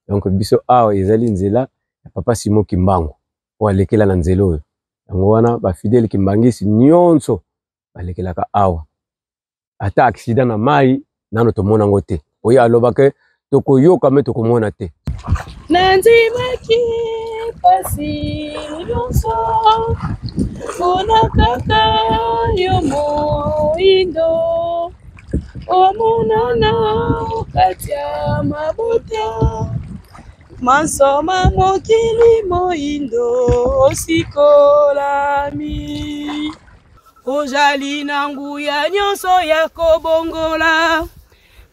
Donc biso awa ezali nzela ya papa Simon Kimbangu oyo alekela na nzela oyo. Yango wana ba fidèles kimbangisi nyonso balekelaka awa. Ata accident na mai nano tomona yango te. Oyo alobaka tokoyoka me tokomona te. Nandimaki pasi nyonso mpona kaka yo moindo omonana kati ya mabota manso ma mokili moindo osikolami. Ozali na nguya nyonso ya kobongola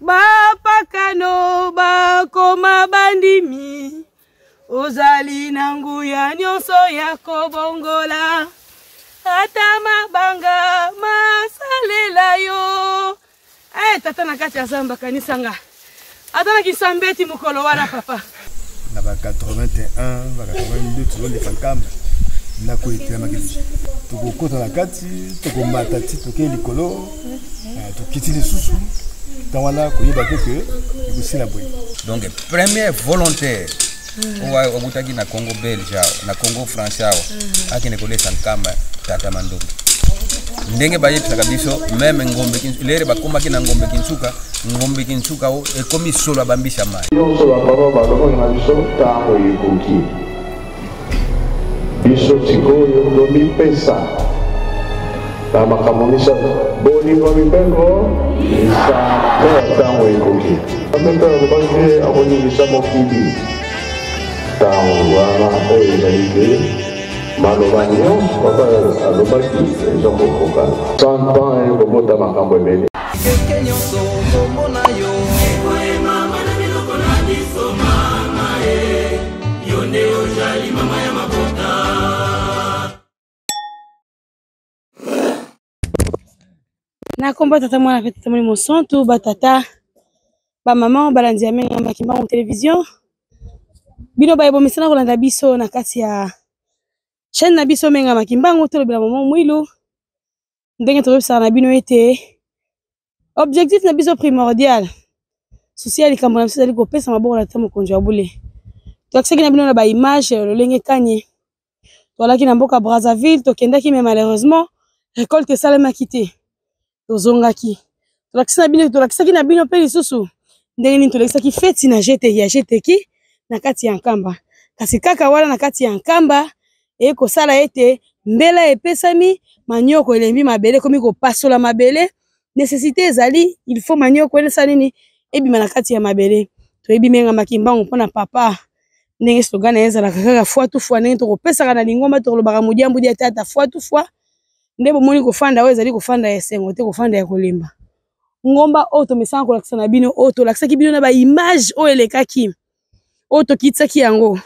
bapakano bakoma bandimi. Ozali na nguya nyonso ya kobongola ata mabanga masalela yo. Eh, tata na kati ya zamba kanisa nga ata na kisambeti mokolo wana papa. Na ba 81 ba 82 tozoleka Nkamba, ndako etelamaki deja, tokokota na kati, tokomata ti tokei likolo, tokiti lisusu. Ntango wana koyeba te ke ekosila boye. Donc premier volontaire oyo awutaki na Congo belge awa, na Congo français awa, akende kolesa Nkamba, tata Mandombe. Ndenge bayebisaka biso meme ngombe lere bakomaki na ngombe Kinsuka, ngombe Kinsuka o ekomi solo ya bambisi ya mai. Nyonso bapapa balobaki na biso ntango ekoki, biso sikoyo tomipesa na makambo misato: bolingo, mibeko, misato ya ntango ekoki. Nzambe mpe alobaki te akoningisa mokili ntango wana. Oyo ezali te maloba nyonso papa alobaki eza kokokana. 100 ans ekobota makambo ebele. Keke nyonso kombo na yo ekoyemama na minoko na biso mama e yo nde ozali mama ya mabota. Na kombo tata mwana mpe tata molimo santu, batata bamama balandi ya Menga Makimbangu Television, bino baye bomesana kolanda biso na kati ya chaîne na biso Menga Makimbangu, tolobela mama Mwilu. Ndenge toyebisaka na bino ete objectif na biso primordial, susi ya likambo na biso ezali kopesa maboko na tata mokonzi wa bule. Tolakisaki na bino na ba image lolenge kani tozalaki na mboka Brazzaville, tokendaki mais malheureusement récolte esalemaki te, tozongaki. Tolakisaki na bino mpe lisusu ndenge nini tolakisaki feti na GT ya GTki na kati ya Nkamba. Kasi kaka wana na kati ya Nkamba ekosala ete mbela epesami, manioko elembi mabele, ekomi kopasola mabele. Nécessité ezali, il faut manioko esala nini, ebima na kati ya mabele. Toyebi Menga Makimbangu mpona papa, ndenge slogan na ye ezalaka kaka foi tu foi, ndenge tokopesaka na lingomba tokolobaka modiambu dia tata foi tu foi. Nde bomoni kofanda oyo ezali kofanda ya esengo te, kofanda ya kolemba. Ngomba oyo tomesana kolakisa na bino, oyo tolakisaki bino na ba image oyo elekaki, oyo tokitisaki yango,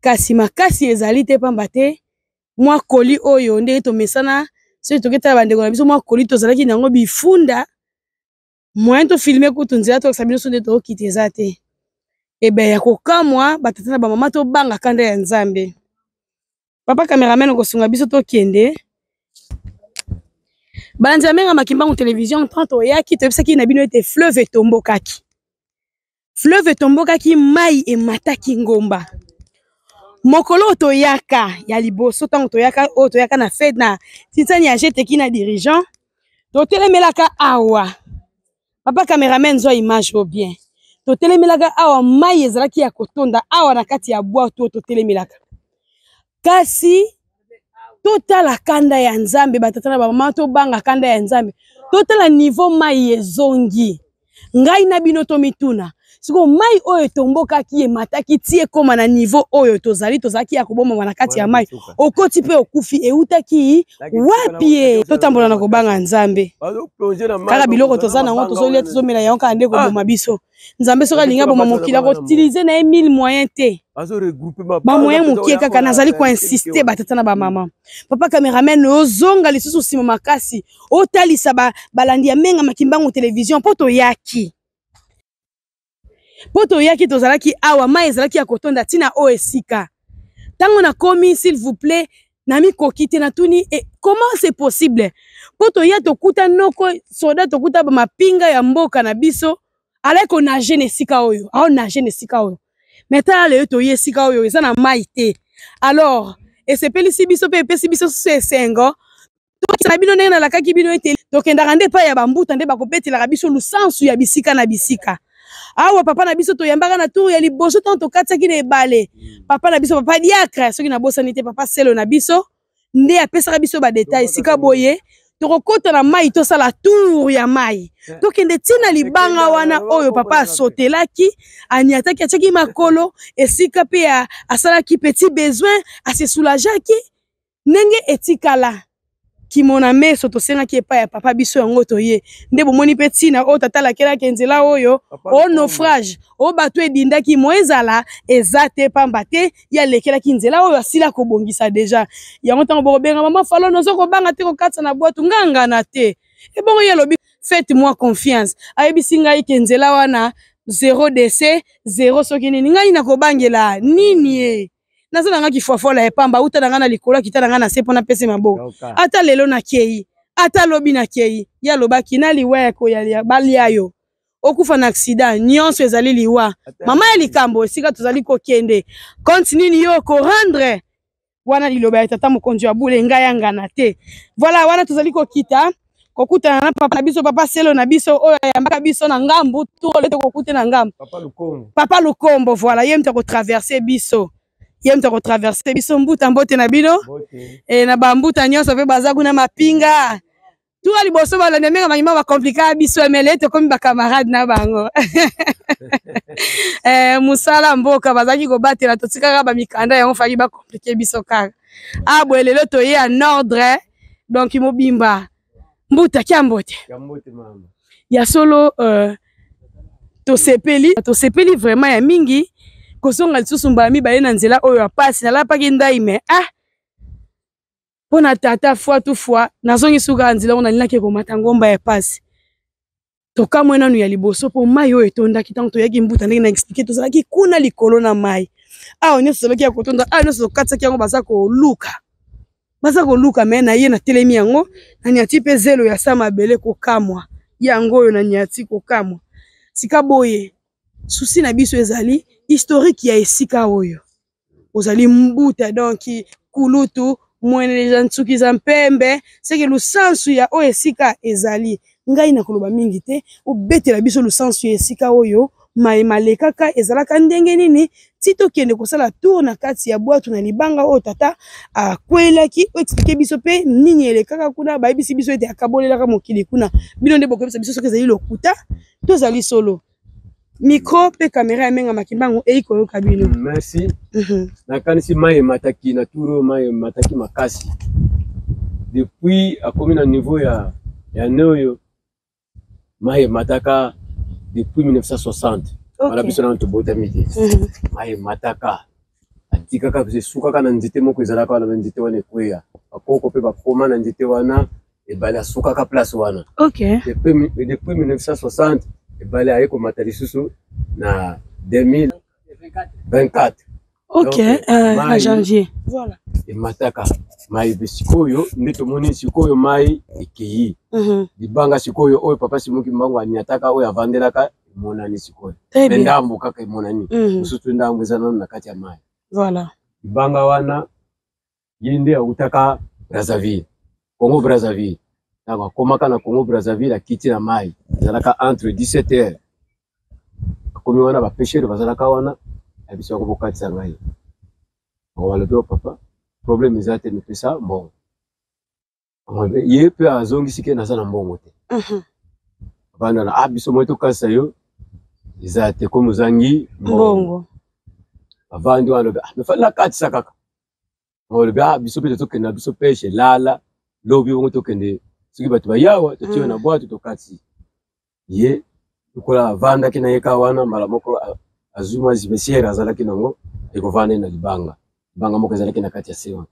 kasi makasi ezali te, pamba te mwa koli oyo ndenge tomesana soki toketala bandeko na biso, mwa koli tozalaki na yango bifunda, moyen to filmer kutu nzela tolakisa bino so nde tokokita eza te. Ebe ya kokamwa, batata na bamama, tobanga kanda ya Nzambe. Papa cameraman okosunga biso tokende. Balandi ya Menga Makimbangu Television, tant toyaki toyebisaki na bino ete fleuve etombokaki. Fleuve etombokaki, mai emataki ngomba. Mokolo oyo toyaka ya liboso, ntango toyaka oyo toyaka na fete na tinsani ya jeteki na dirigeant, totelemelaka awa. Papa cameraman zwa image oyo bien. Totelemelaka awa, mai ezalaki ya kotonda awa na kati ya bwato oyo totelemelaka. Kasi totala kanda ya Nzambe, batata na bamama, tobanga kanda ya Nzambe. Totala niveau mai ezongi. Ngai na bino tomituna sikoyo, mai oyo etombokaki emataki ti ekóma na niveau oyo tozali, tozalaki ya kobomama na kati ya mai, okoti mpe okufi, eutaki wapi? Ye totambola na kobanga Nzambe. Kaka biloko toza nango tozolia tozomela yango kaka nde koboma biso. Nzambe soki alingi aboma mokili akotilize na ye 1000 moyen te, bamoyen mokie kaka. Nazali koinsiste batata na bamama. Papa cameraman ozonga lisusu nsima makasi, otalisa balandi ya Menga Makimbangu Television mpo toyaki, mpo toyaki tozalaki awa, mai ezalaki ya kotonda ntina oyo esika. Ntango nakomi, s'il vous plaît, namikoki te, natuni e, comment c'est possible mpo toya tokuta noko soda, tokuta bamapinga ya mboka na biso alaki konage na esika oyo, aonage na esika oyo. Mais tala lelo toye esika oyo eza na mai te. Alors esepelisi biso mpe epesi biso susu esengo. Tokisa na bino ndenge nalakaki bino ete tokendaka nde epai ya bambuta nde bakobetelaka biso lusansu ya bisika na bisika. Awa papa na biso toyambaka na tour ya liboso ntango tokatisaki na ebale. Papa na biso, papa diacre, soki nabosani te, papa Selo na biso nde apesaka biso ba detail esika boye tokokota na mai, tosala tour ya mai, tokende ntina libanga wana oyo papa asotelaki, aniataki, atiaki makolo esika mpe asalaki petit besoin, ase soulageaki ndenge etikala kimona meso. Tosengaki epai ya papa biso yango toye nde bomoni mpe ntina oyo tata alakelaki nzela oyo o naufrage oyo bato edindaki mo ezala eza te, pamba te ye alekelaki nzela oyo asila kobongisa deja yango. Ntango bokobenga mama Falone, ozo kobanga te kokatisa na bwatu ngangana te. Ebongo ye alobi: "Faites moi confiance." Ayebisi ngai ke nzela wana zéro décès, zéro soki nini. Ngai nakobangela nini? Ye naza na ngai kifwafola ya pamba, uta na ngai na likolo, akita na ngai na se mpo napesi maboko. Ata lelo nakei, ata lobi nakei, ye alobaki na liwa ya koyalia balia yo, okufa na accident, nyonso ezali liwa. Mama ya likambo, esika tozali kokende, compte nini yo okorendre wana? Liloba ya tata mokonzi ya bule, ngai yangana te. Voilà, wana tozali kokita kokutana na papa na biso, papa Selo na biso oyo ayambaka biso na ngambu tole tokokute na ngambu. Papa Lukombo. Papa Lukombo, voilà, ye moto akotraverse biso, ye moto akotraverse biso. Mbuta, mbote na bino e, na bambuta nyonso mpe baza kuna mapinga tuka liboso balanda ndenge bangima bakomplika biso emele, tokomi bacamarade na bango. Mosala mboka bazalaki kobatela, totikaka bamikanda yango faki bakomplike biso kaka. Ah boye lelo toye en ordre, donc mobimba. Mbuta, kia mbote. Ya solo, tosepeli, tosepeli vraiment ya mingi kozonga lisusu mbala mibale na nzela oyo ya pasi. Nalapaki ndai me ah mpo na tata fois tu fois nazongi suka ya nzela ngo nalingaki komata ngomba ya pasi. Tokamwe nanu ya liboso mpo mai oyo etondaki ntango toyaki mbuta, ndenge na explike, tozalaki kuna likolo na mai. Awa nyonso ezalaki ya kotonda, awa nyonso tokatisaki yango, baza koluka, baza koluka me na ye natelemi yango naniati mpe zelo ya sa mabele. Kokamwa yango oyo naniati, kokamwa sika boye. Susi na biso ezali historique ya esika oyo ozali mbuta, donc kulutu mwene deja nsukiza mpembe seke lusansu ya oyo esika ezali. Ngai nakoloba mingi te, obetela biso lusansu ya esika oyo, maye malekaka ezalaka ndenge nini, ti tokende kosala tour na kati ya bwatu na libanga oyo tata akwelaki. Oexplike biso mpe nini elekaka kuna. Bayebisi biso ete akabolelaka mokili kuna. Bino nde bokoyebisa biso soki ezali lokuta to ezali solo. Micro mpe kamera ya Menga Makimbangu eyi koyoka bino. Merci. Nakanisi mai emataki na tour oyo, mai emataki makasi depuis akomi na niveau ya ne oyo. Mai emataka depuis 1960 wana, biso nano tobotami te. Mai emataka, atikaka esukaka na nzete moko ezalaka wana. Nzete wana ekweya, bakoko mpe bakoma na nzete wana. Ebale asukaka place wana. Depuis 1960 ebale aye komata lisusu na 2024. Ok, na janvier, voilà. Emataka mai be sikoyo nde tomoni sikoyo mai ekei. Libanga sikoyo oyo papa Simon Kimbangu aniataka, oyo avandelaka, emonani sikoyo. Me ndambo kaka emonani, mosusu ndambo eza nano na kati ya mai. Libanga wana, ye nde awutaka Brazzaville, Congo Brazzaville. Ntango akomaka na Congo Brazzaville, akiti na mai, ezalaka entre 17 heures. Akomi wana, bapêcheurs bazalaka wana, ayebisi bango: "Bokatisa ngai." Bango balobi: "O papa, problème eza te, mipesa mbongo." Ye mpe azongisi ke: "Naza na mbongo te." Banda na ah, biso moi tokatisa yo eza te, komi ozangi mbongo. Bavandi wana, alobi: "Ah, mefali nakatisa kaka." Olobi: "Ah, biso mpe tokende na biso pêche, lala lobi bongo tokende. Soki bato bayawa, totie na bwato, tokatisi." Ye lokola avandaki na ye ka wana, mbala moko azwi mwa gibecière azalaki nango, ekovanda ye na libanga. Libanga moko ezalaki na kati ya se wana.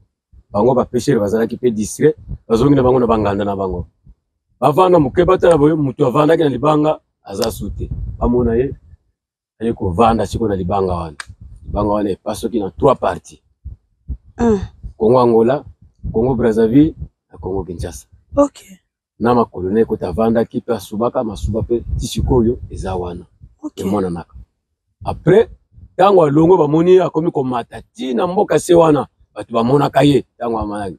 Bango bapêcheurs bazalaki mpe distrait, bazongi na bango na banganda na bango. Bavanda moke, batala boye, moto avandaki na libanga aza su te. Bamona ye aye kovanda sikoyo na libanga wana. Libanga wana epasoki na trois parties: Congo Angola, Congo Brazzaville na Congo Kinshasa. Na makolo na ye kota avandaki mpe asubaka masuba mpe ti sikoyo eza wana. Emonanaka après. Ntango alongwe, bamoni ye akomi komata ti na mboka se wana, bato bamonaka ye. Ntango amanaki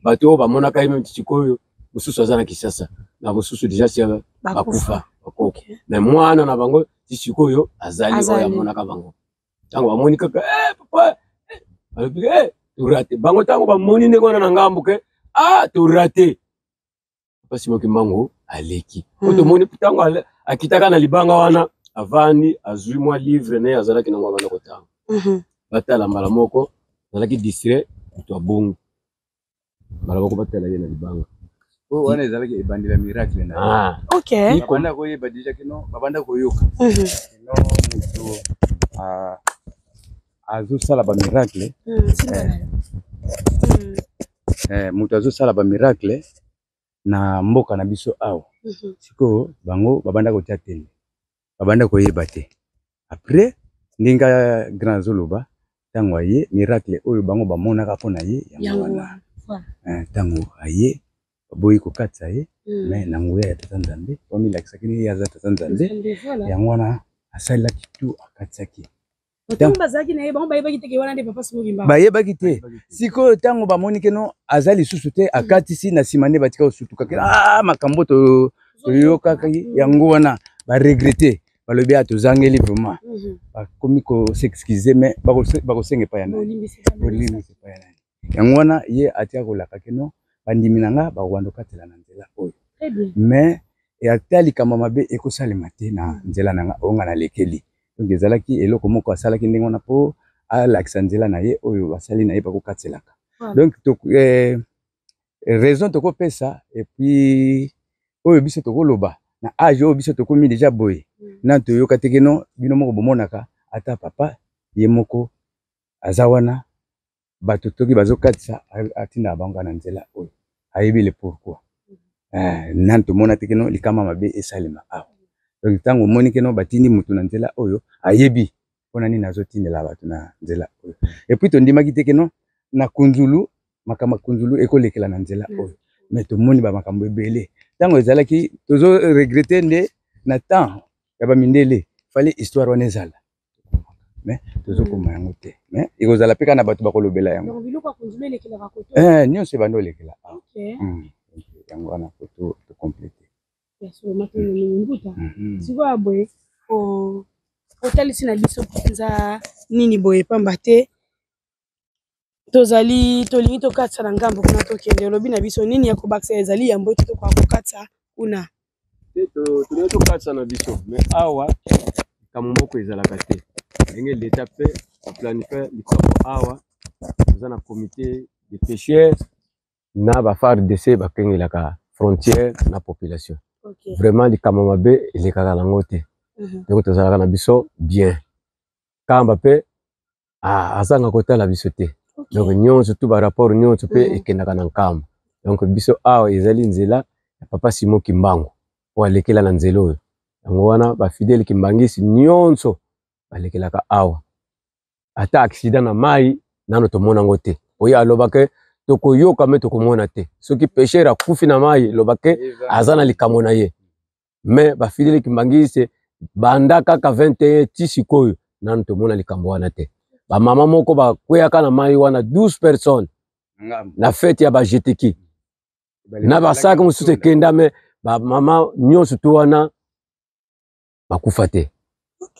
bato oyo bamonaka ye, meme sikoyo mosusu aza na Kisasa, na mosusu deja si bakufa bakoko, mais mwana na bango ti sikoyo azali oyo amonaka bango. Ntango bamoni kaka eh, papa eh, balobi eh, torate bango. Ntango bamoni ndenge wana na ngambo ke ah, torate papa Simon Kimbangu aleki po tomoni ntango akitaka na libanga wana, avandi, azwi mwa livre na ye azalaki nango, abanda kotanga. Batala mbala moko azalaki distrait, moto abongi mbala moko batala ye na libanga. Oyo wana ezalaki ebandeli ya miracle na ye. Ah. Babanda koyeba deja kino babanda koyoka kino moto azosala ba miracle, moto azosala ba miracle na mboka na biso awa. Sikoyo bango babanda kotia tembe, babanda koyeba te. Après, ndenge grand azoloba, ntango aye, miracle oyo bango bamonaka mpo na ye yango wana. Ntango aye, baboyi kokatisa ye, mais na nguya ya Tata Nzambe, bamilakisaki ye aza Tata Nzambe, yango wana asalelaki tu, akatisaki. Bazalaki na ye, bango bayebaki te ke wana nde papa Simon Kimbangu. Bayebaki te. Sikoyo ntango bamoni keno aza lisusu te, akatisi na nsima, nde batika kosutuka ke ah, makambo toyokaki yango wana. Baregretter, balobi a tozangeli vraiment. Bakomi kos'excuser, mais bakosenga epai ya nani? Bolimbisi epai ya nani? Yango wana ye atia kolaka keno bandimi na nga bakobanda kokatela na nzela oyo, mais ata likambo mabe ekosalema te na nzela na nga oyo nga nalekeli. Donc ezalaki eloko moko asalaki ndenge wana mpo alakisa nzela na ye oyo basali na ye bakokatelaka. Donc raison tokopesa, et puis oyo biso tokoloba na age oyo biso tokomi deja boye, na toyoka te keno bino moko bomonaka, ata papa ye moko aza wana, bato toki bazokatisa, atindaka bango na nzela oyo, ayebi le pourquoi. Nani tomona te keno likama mabe esalema awa. Donc ntango omoni keno batindi mutu na nzela oyo, ayebi mpona nini azotindela bato na nzela oyo. Et puis tondimaki te keno na Kunzulu, makambo ya Kunzulu ekolekela na nzela oyo, mais tomoni bamakambo ebele. Ntango ezalaki, tozo regretter nde na temps ya bamindele fallait histoire wana ezala, mais tozokoma yango te. Mais ekozala mpe kaka na bato bakolobela yango nyonso ebanda olekela awa. Yango wana po tocompléter. Sikoyo boye otalisi na biso mpenza nini boye? Pamba te tozali tolingi tokatisa na ngambo kuna, tokende. Olobi na biso nini ya kobakisa ezali yambo ete tokoka kokatisa kuna? Tolingi tokatisa na biso, mais awa likambo moko ezalaka te. Ndenge leta mpe aplanifie likambo awa, toza na comité de pêcheurs na ba FARDC bakengelaka frontière na population. Vraiment likambo mabe elekaka nango te. Donc tozalaka na biso bien. Kamba mpe azanga kotala biso te. Donc nyonso tu, barapport nyonso mpe ekendaka na Nkamba. Donc biso awa ezali nzela ya papa Simon Kimbangu oyo alekela na nzela oyo, yango wana bafidèle kimbangisi nyonso balekelaka awa. Ata accident na mai nano tomona yango te. Oyo alobaka tokoyoka, mais tokomona te. Soki pêcheur akufi na mai, elobake aza na likambo na ye. Mais bafidèle kimbangisi banda kaka 21 ti sikoyo nano tomona likambo wana te. Bamama moko bakweyaka na mai wana, 12 personnes, na fête ya bajeteki na basaki mosusu ekenda, mais bamama nyonso to wana bakufa te.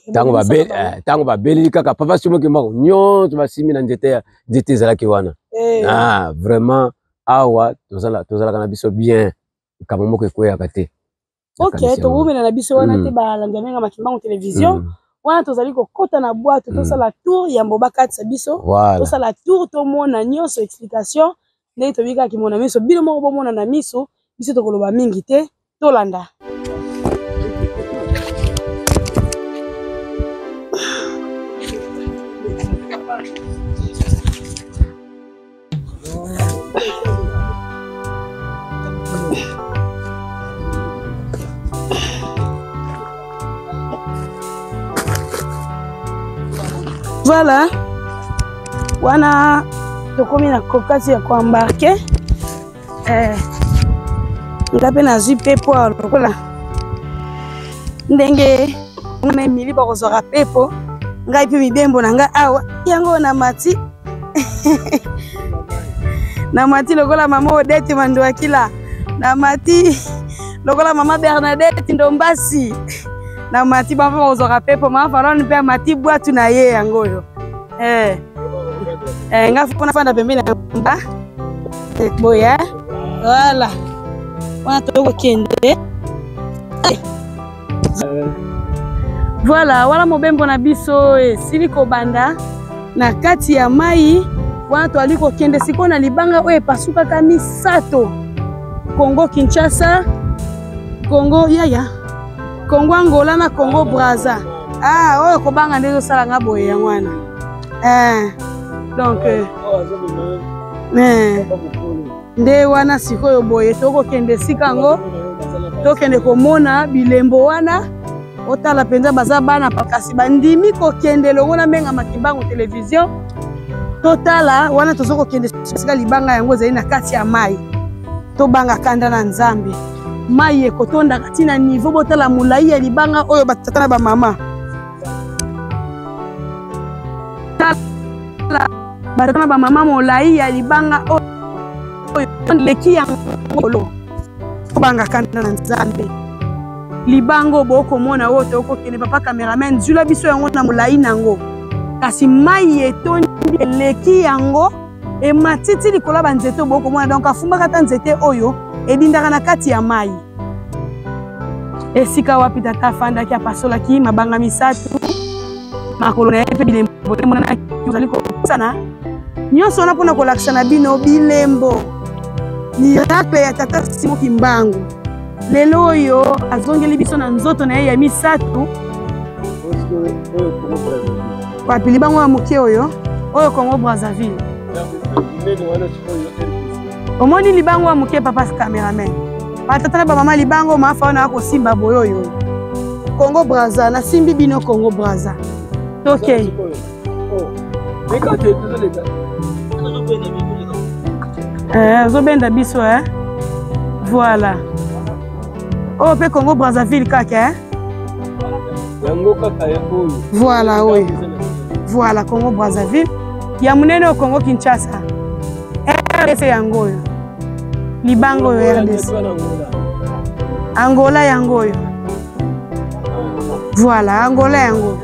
Ntango babeleli kaka papa Simon Kimbangu, nyonso basimi na nzete ya nzete ezalaki wana. Ah, vraiment awa tozalaka na biso bien, likambo moko ekweyaka te. Ok, towumela na biso wana te. Balandi ya Menga Kimbangu Télévision, wana tozali kokɔta na bwato, tosala tour yambo bakatisa biso. Tosala tour, tomona nyonso, explication ndenge tobikaki kimona miso, bino moko bomona na miso. Biso tokoloba mingi te, tolanda. Voilà, wana tokomi na kati ya koembarquer. Nga mpe nazwi pepo awa lokola ndenge na Emili bakozwaka pepo. Ngai mpe mibembo na ngai awa yango na mati na mati lokola mama Odette Manduakila, na mati lokola mama Bernadette Ndombasi, na mati bampa bakozwaka pepo. Mama Falone mpe amati bwatu na ye yango oyo. Eh. Eh, nga fo nafanda pembeni ya mba eh, boye eh? Voilà, wana tokokende. Voilà, wana mobembo na biso esili kobanda na kati ya mai wana. Toali kokende sikoyo na libanga oyo epasukaka misato: Congo Kinshasa, Congo yaya, Congo Angola na Congo Braza. Ah, oyo kobanga nde ezosala nga boye, yango wana. Eh, donc eh, nde wana sikoyo boye tokokende esika yango, tokende komona bilembo wana. Otala mpenza, baza bana kasi bandimi kokende elongo na Menga Makimbangu Television. Totala wana, toza kokende esika libanga yango ezali na kati ya mai. Tobanga kanda na Nzambe, mai ekotondaka ntina niveau. Botala molai ya libanga oyo, batata na bamama. Tala, batata na bamama, molai ya libanga oyo leki yango. Tobanga kanda na Nzambe. Libanga oyo bokomona oyo tokokende, papa cameraman, zwila biso yango na molai nango. Kasi mai etondi, eleki yango, ematiti likolo ya banzete oyo bokomona. Donc afumbaka ata nzete oyo edindaka na kati ya mai. Esika wapi tata afandaki, apasolaki mabanga misato, makolo na ye mpe bilembo emonanaki. Ozali kopusana nyonso wana mpona kolakisa na bino bilembo, miracle ya tata Simo Kimbangu. Lelo oyo azongeli biso na nzoto na ye ya misato. Wapi libango ya moke oyo? Oyo Congo Brazzaville. Omoni libango ya moke, papa cameraman? Batata na bamama, libango mafa wana akosimba boye, oyo Congo Braza. Nasimbi bino Congo Braza. Tokei. Ozobenda biso, eh? Voilà, oyo mpe Congo Brazzaville kaka, eh? Yango kaka ya oyo. Voilà, oyo, voilà, Congo Brazzaville. Ya monene oyo Congo Kinshasa, RDC. Yango oyo libanga oyo, RDC, Angola. Yango oyo, voilà, Angola yango.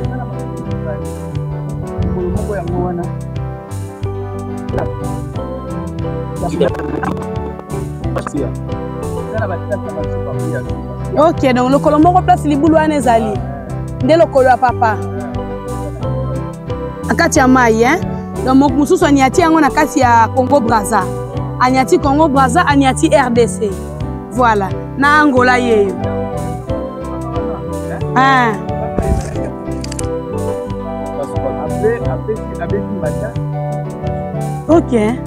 Ok, donc lokolo moko, place libulu wana ezali nde lokolo ya papa na kati ya mai, hein? Donc mosusu aniati yango na kati ya Congo Braza, aniati Congo Braza, aniati RDC, voilà, na Angola yeyo, ah. Ok.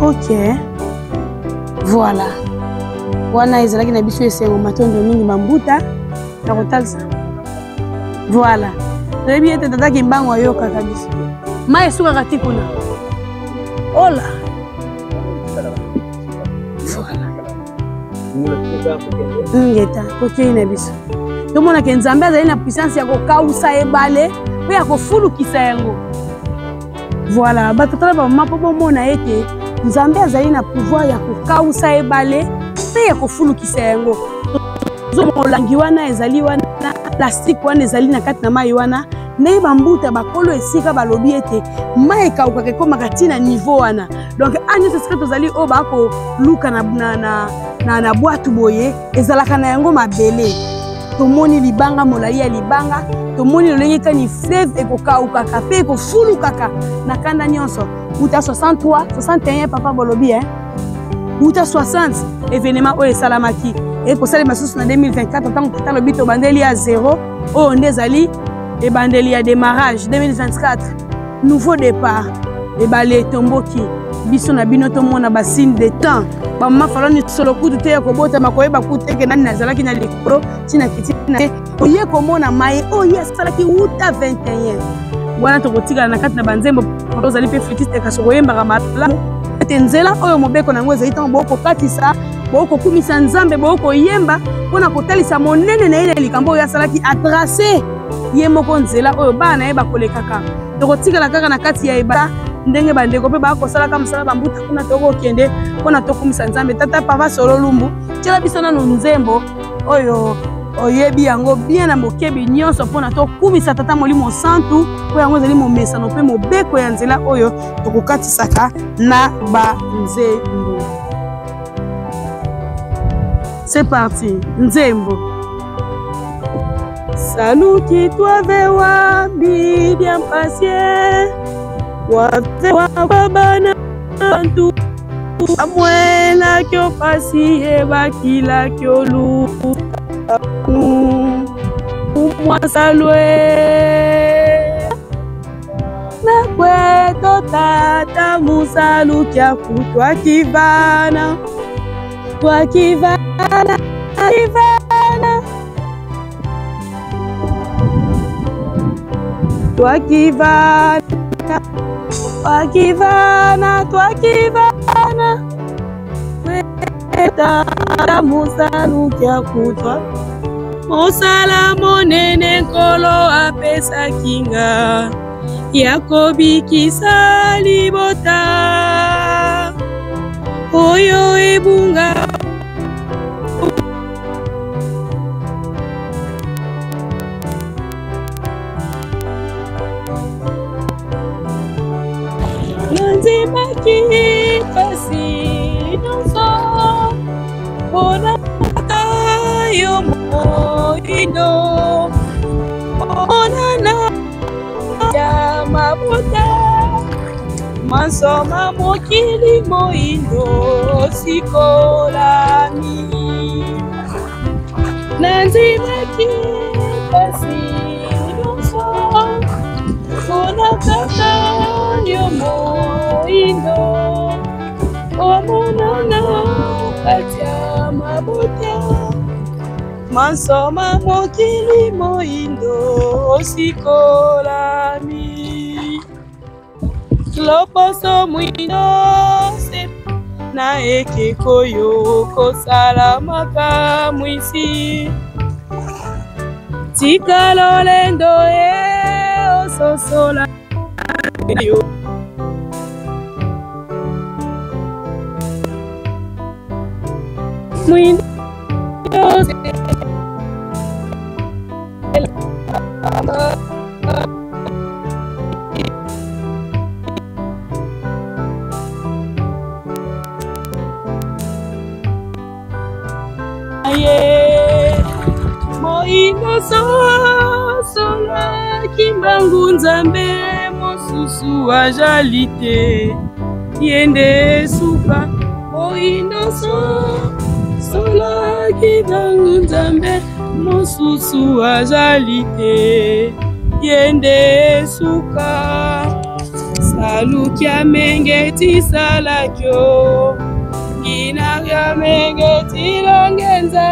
Ok, voilà, wana ezalaki na biso esengo. Matondo mingi, bambuta na kotalisa. Voilà, toyebi ete tata Kimbangu ayokaka biso. Mai esukaka ti kuna. Ola, voilà, ngeta tokei na biso, tomonaka Nzambe azali na puissance ya kokausa ebale mpe ya kofulukisa yango. Voilà, bato tala, bamama, mpo bomona ete Nzambe azali na pouvoir ya kokausa ebale mpe ya kofulukisa yango. Molangi wana ezali wana, plastique wana ezali na kati na mai wana. Ndenge bambuta bakolo esika balobi ete mai ekaukaka, ekomaka ntina niveau wana. Donc a nyonso esika tozali oyo bakoluka na bwatu boye, ezalaka na yango mabele. Tomoni libanga, molai ya libanga, tomoni lolenge kani fleuve ekokaukaka mpe ekofulukaka na kanda nyonso. Uta 63, 61, papa bolobi, eh? Uta 60, événement oyo esalamaki, ekosalema susu na 2024. Ntango tata alobi tobandeli ya 0, oyo nde ezali ebandeli ya démarrage 2024, nouveau départ. Ebale etomboki, biso na bino tomona basigne de temps. Bamama Faloni, solo kutu te ya kobotama, koyeba kutu eke nani nazalaki na likolo ntina kiti na te, oye komona mai oyo asalaki wuta 21. Wana tokotikala na kati na banzembo, ozali mpe flûtiste, kasi okoyembaka malamu ete nzela oyo mobeko na yango ezali ntango bokokatisa, bokokumisa Nzambe, bokoyemba mpo na kotalisa monene na ye na likambo oyo asalaki, atrace ye moko nzela oyo bana na ye bakolekaka. Tokotikala kaka na kati ya ebala ndenge bandeko mpe bakosalaka mosala bambuta kuna, tokokende mpo na tokumisa Nzambe. Tata Papa Solo Lumbu, tiela biso nanu nzembo oyo oyebi yango bien na bokebi nyonso mpo na tokumisa Tata Molimo Santu, mpo yango ezali momesano mpe mobeko ya nzela oyo tokokatisaka na banzembo. C'est parti, nzembo. Saluki twavewa bidia mpasie wavewa bana bantu amwelaki pasi ebakilaki olu mwasalwe nakweto tata musaluki twakivana twakivana kivana twakivana twakivana twakivana tata musaluki akutwa mosala monene Nkolo apesaki nga ya kobikisa libota oyo ebunga. Nandimaki pasi nyonso mpona yo moindo monana ya mabota mansoma mokili moindo sikolami. Nandimaki pasi nyonso mpona kaka yo moindo omonana kati ya mabota mansoma mokili moindo osikolami. Loposo mwindo se na ekeko yo kosala makamwisi, tika lolendo e ososola yo. Mwindo se ye moindo sosolaki mbangu, Nzambe mosusu azali te, ye nde suka. Moindo sosolaki mbangu, Nzambe mosusu azali te, ye nde suka. Saluki amenge tisalakio nginaria menge tilongenza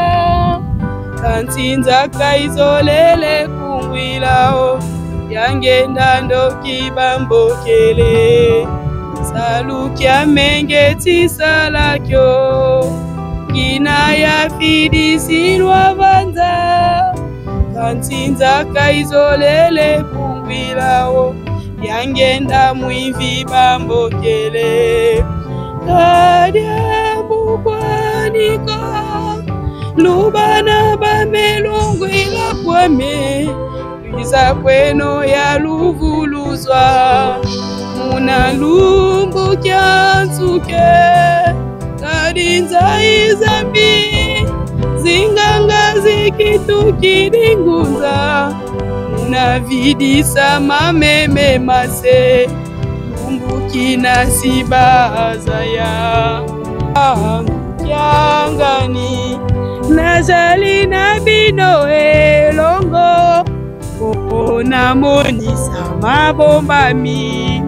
kanti nzaka izolele kungwilao yangenda ndoki bambokele. Saluki amenge tisalakio ngina ya fidisilwa vanza kanti nzaka izolele kungwilao yangenda mwivi bambokele. Kadiabukwanika lubana bamelungwila kwame lwiza kweno ya luvuluzwa muna lumbu kya nsuke kadinza izambi zinganga zikitukidingunza munavidisa mameme mase lumbukina sibazaya yangani nazali na bino elongo namonisa mabombami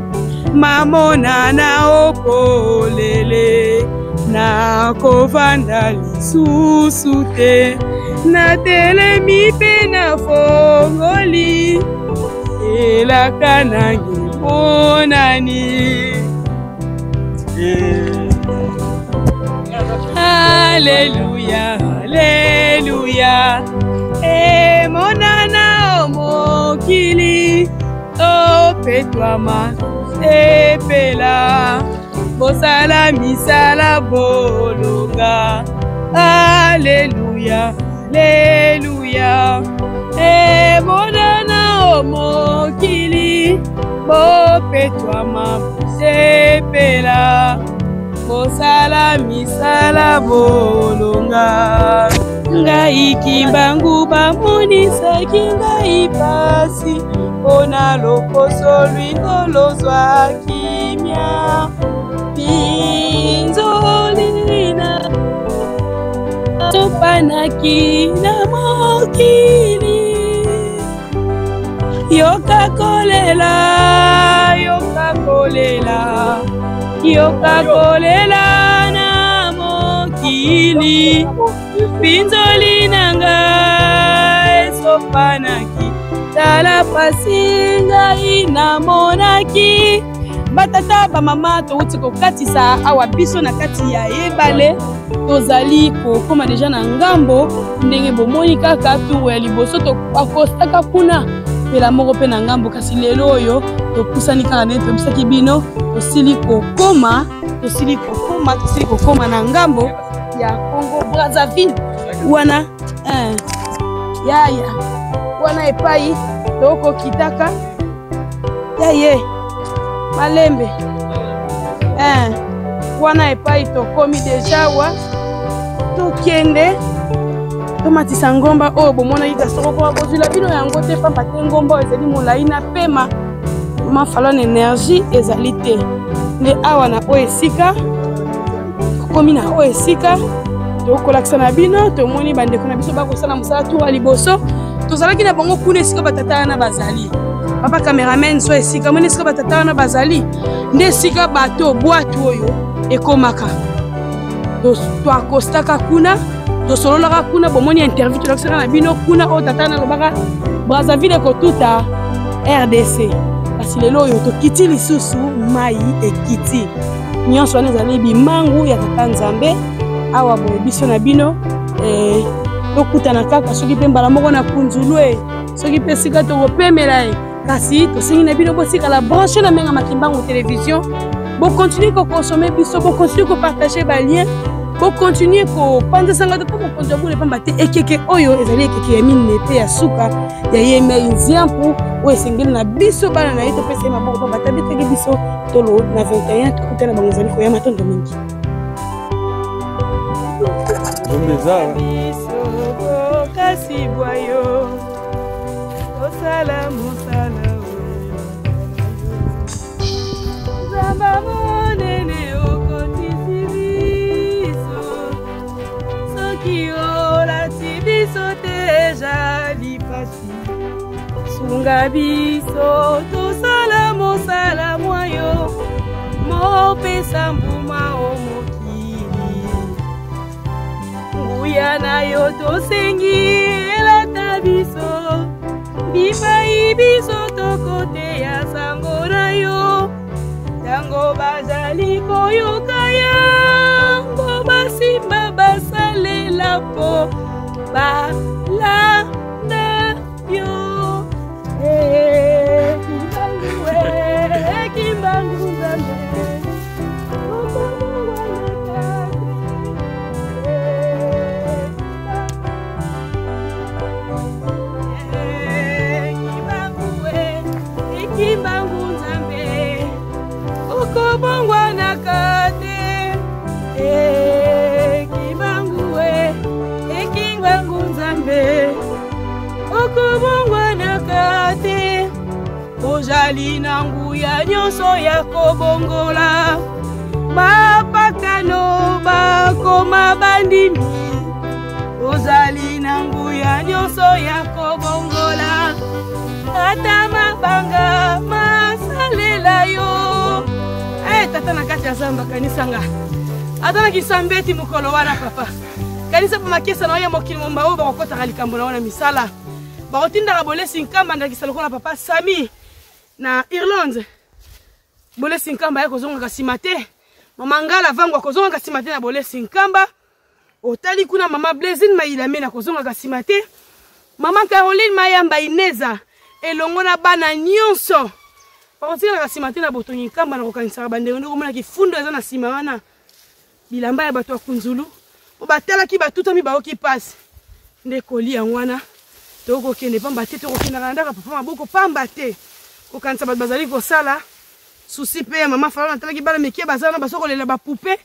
mamona na opolele nakovanda lisusu te natelemi mpe nafongoli Elaka nangi monani. Alléluia, Alléluia. Emonana mokili opetwama sepela bosala misala bolonga. Alléluia, Alléluia. Emonana mokili bopetwama sepela bosala misala bolonga. Ngai Kimbangu bamonisaki ngai pasi mpona loposo lwindo lozwa kimia pinzolina topanaki na mokili. Yoka kolela, yoka kolela, yoka kolela na mokili. Pinzoli na ngai esopanaki, tala pasi ngai namonaki. Batata bamama, touti kokatisa awa biso na kati ya ebale, tozali kokóma deja na ngambo. Ndenge bomoni kaka tour ya liboso toakostaka kuna mpela moko mpe na ngambo, kasi lelo oyo topusani kaka ndenge toyebisaki bino, tosili kokóma, tosili kokóma, tosili kokóma na ngambo ya Congo Brazzaville wana. Yaya wana epai tokokitaka yaye malembe, wana epai tokomi deja wa tokende tomatisa ngomba oyo bomonaki, kasi tokokoka kozwila bino yango te, pamba te ngomba oyo ezali molai na pema mafalo na énergie ezali te. Nde awa na oyo esika tokomi, na oyo esika tokolakisa na bino, tomoni bandeko na biso bakosala mosala. Tour ya liboso tozalaki na bango kuna esika batata wana bazali. Papa cameraman, so esika moni esika batata wana bazali, nde esika bato bwatu oyo ekomaka. Toakostaka kuna, tosololaka kuna, bomoni interview tolakisaka na bino kuna oyo tata wana alobaka Brazzaville ekotuta RDC. Kasi lelo oyo tokiti lisusu, mai ekiti. Nyonso wana ezali bimangu ya tata Nzambe. Awa boye biso na bino tokutana kaka soki mpe mbala moko na kunzulu e, soki mpe esika tokopemela ye. Kasi tosengi na bino botikala branché na Menga Makimbangu Télévision, bokontinue kokonsome biso, bokontinue kopartage balien, bokontinue kopanzisanga tata mokonzi ya bule, pamba te ekeke oyo ezali ekeke ya mine mpe ya suka ya ye mei nziampu oyo esengeli na biso bana na ye topesa ye maboko, pamba te abetaki biso tolo na 21. Tokutana bango ezali koya. Matondo mingi. Kasi bwayo tosala mosala oyo Nzamba monene okotisi biso, soki olati biso te ezali pasi. Sunga biso tosala mosala mwayo mopesa mbuma o mokili. Nguya na yo tosengi elata biso bipai biso tokoteya sango na yo. Ntango bazali koyoka yango, basimba, basalela mpo balanda yo. Kimbangu, Kimbangu Nzambe. Kimbangu Nzambe, okobongwanaka te. Kimbangu, Kimbangu Nzambe, okobongwanaka te. Ozali na nguya nyonso ya kobongola bapakano bakoma bandimi. Ozali na nguya nyonso ya kobongola ata mabanga masalela yo. Tata na kati ya zamba, kanisanga ata na kisambeti mokolo wana. Papa, kanisa mpe makesa na yo ya mokili momba oyo bakokɔtaka likambo na yo na misala, bakotindaka bolesi nkamba, ndakisa lokola papa Sami. Na Irlande, Bolesi Nkamba ye kozongaka nsima te. Mama Ngala Vangu akozongaka nsima te na Bolesi Nkamba. Otali kuna mama Blaisine Mayilame na kozongaka nsima te. Mama Caroline Mayamba Ineza elongo na bana nyonso bakotikalaka nsima te na botongi Nkamba na kokanisaka bandeko ndenge omona kifundo eza na nsima wana bilamba ya bato ya kunzulu mpo batalaki batutami bayoki mpasi nde koli yango wana tokokende pamba te tokokendaka na ndako ya papa maboko pamba te kokanisa bato bazali kosala susi mpe ya mama falona atalaki bana mike baza wana bazo kolela bapupe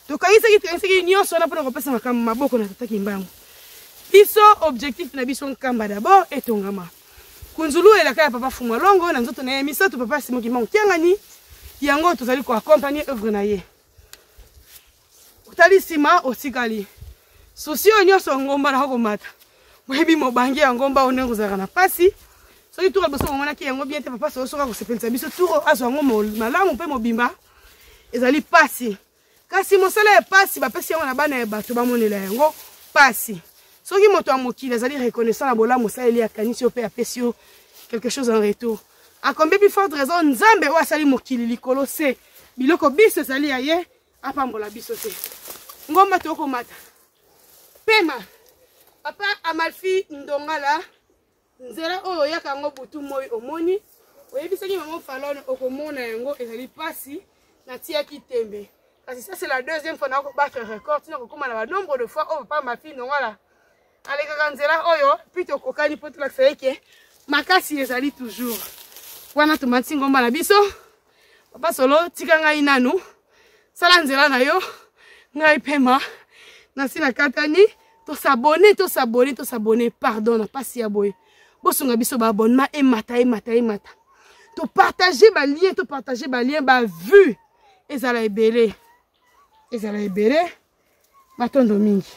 tokangisaki tokangisaki nyonso wana mpona kopesa makambo maboko na tata kimbangu biso objectif na biso nkamba d'abord etongama kunzulu elaka ya papa fumalongo na nzoto na ye misato papa simo kimbangu kiangani yango tozali koaccompagne œuvre na ye otali nsima otikali susi oyo nyonso ngomba na komata boyebi mobange ya ngomba oyo ndenge kozalaka na mpasi soki tour liboso bomonaki yango bien te papa solo soki akosepelisa biso tour azwa yango malamu mpe mobimba ezali mpasi kasi mosala ya mpasi bapesi yango na bana ya bato bamonela yango mpasi soki moto ya mokili azali reconnaissant na bolamu osaleli akanisi yo mpe apesi yo quelque chose en retour à combien plus forte raison nzambe oyo asali mokili likolo se biloko biso ezali ya ye apambola biso te ngomba tokomata pema papa amalfi ndongala nzela oyo oyaka yango butu moi omoni oyebisaki mama falone okomona yango ezali mpasi natiyaki tembe kasi ça c'est la deuxième fois nakobattre record tina kokóma na banombre de fois oyo papa amalfi ndongala alekaka nzela oyo mpe tokokani mpo tolakisa ye ke makasi ezali toujours wana tomatisi ngomba na biso papa solo tika ngai nanu sala nzela na yo ngai pema nasi nakatani tosabone tosabone tosabone pardon na mpasi ya boye bosunga biso baabonnement emata emata emata topartage balien topartage balien bavue ezala ebele ezala ebele matondo mingi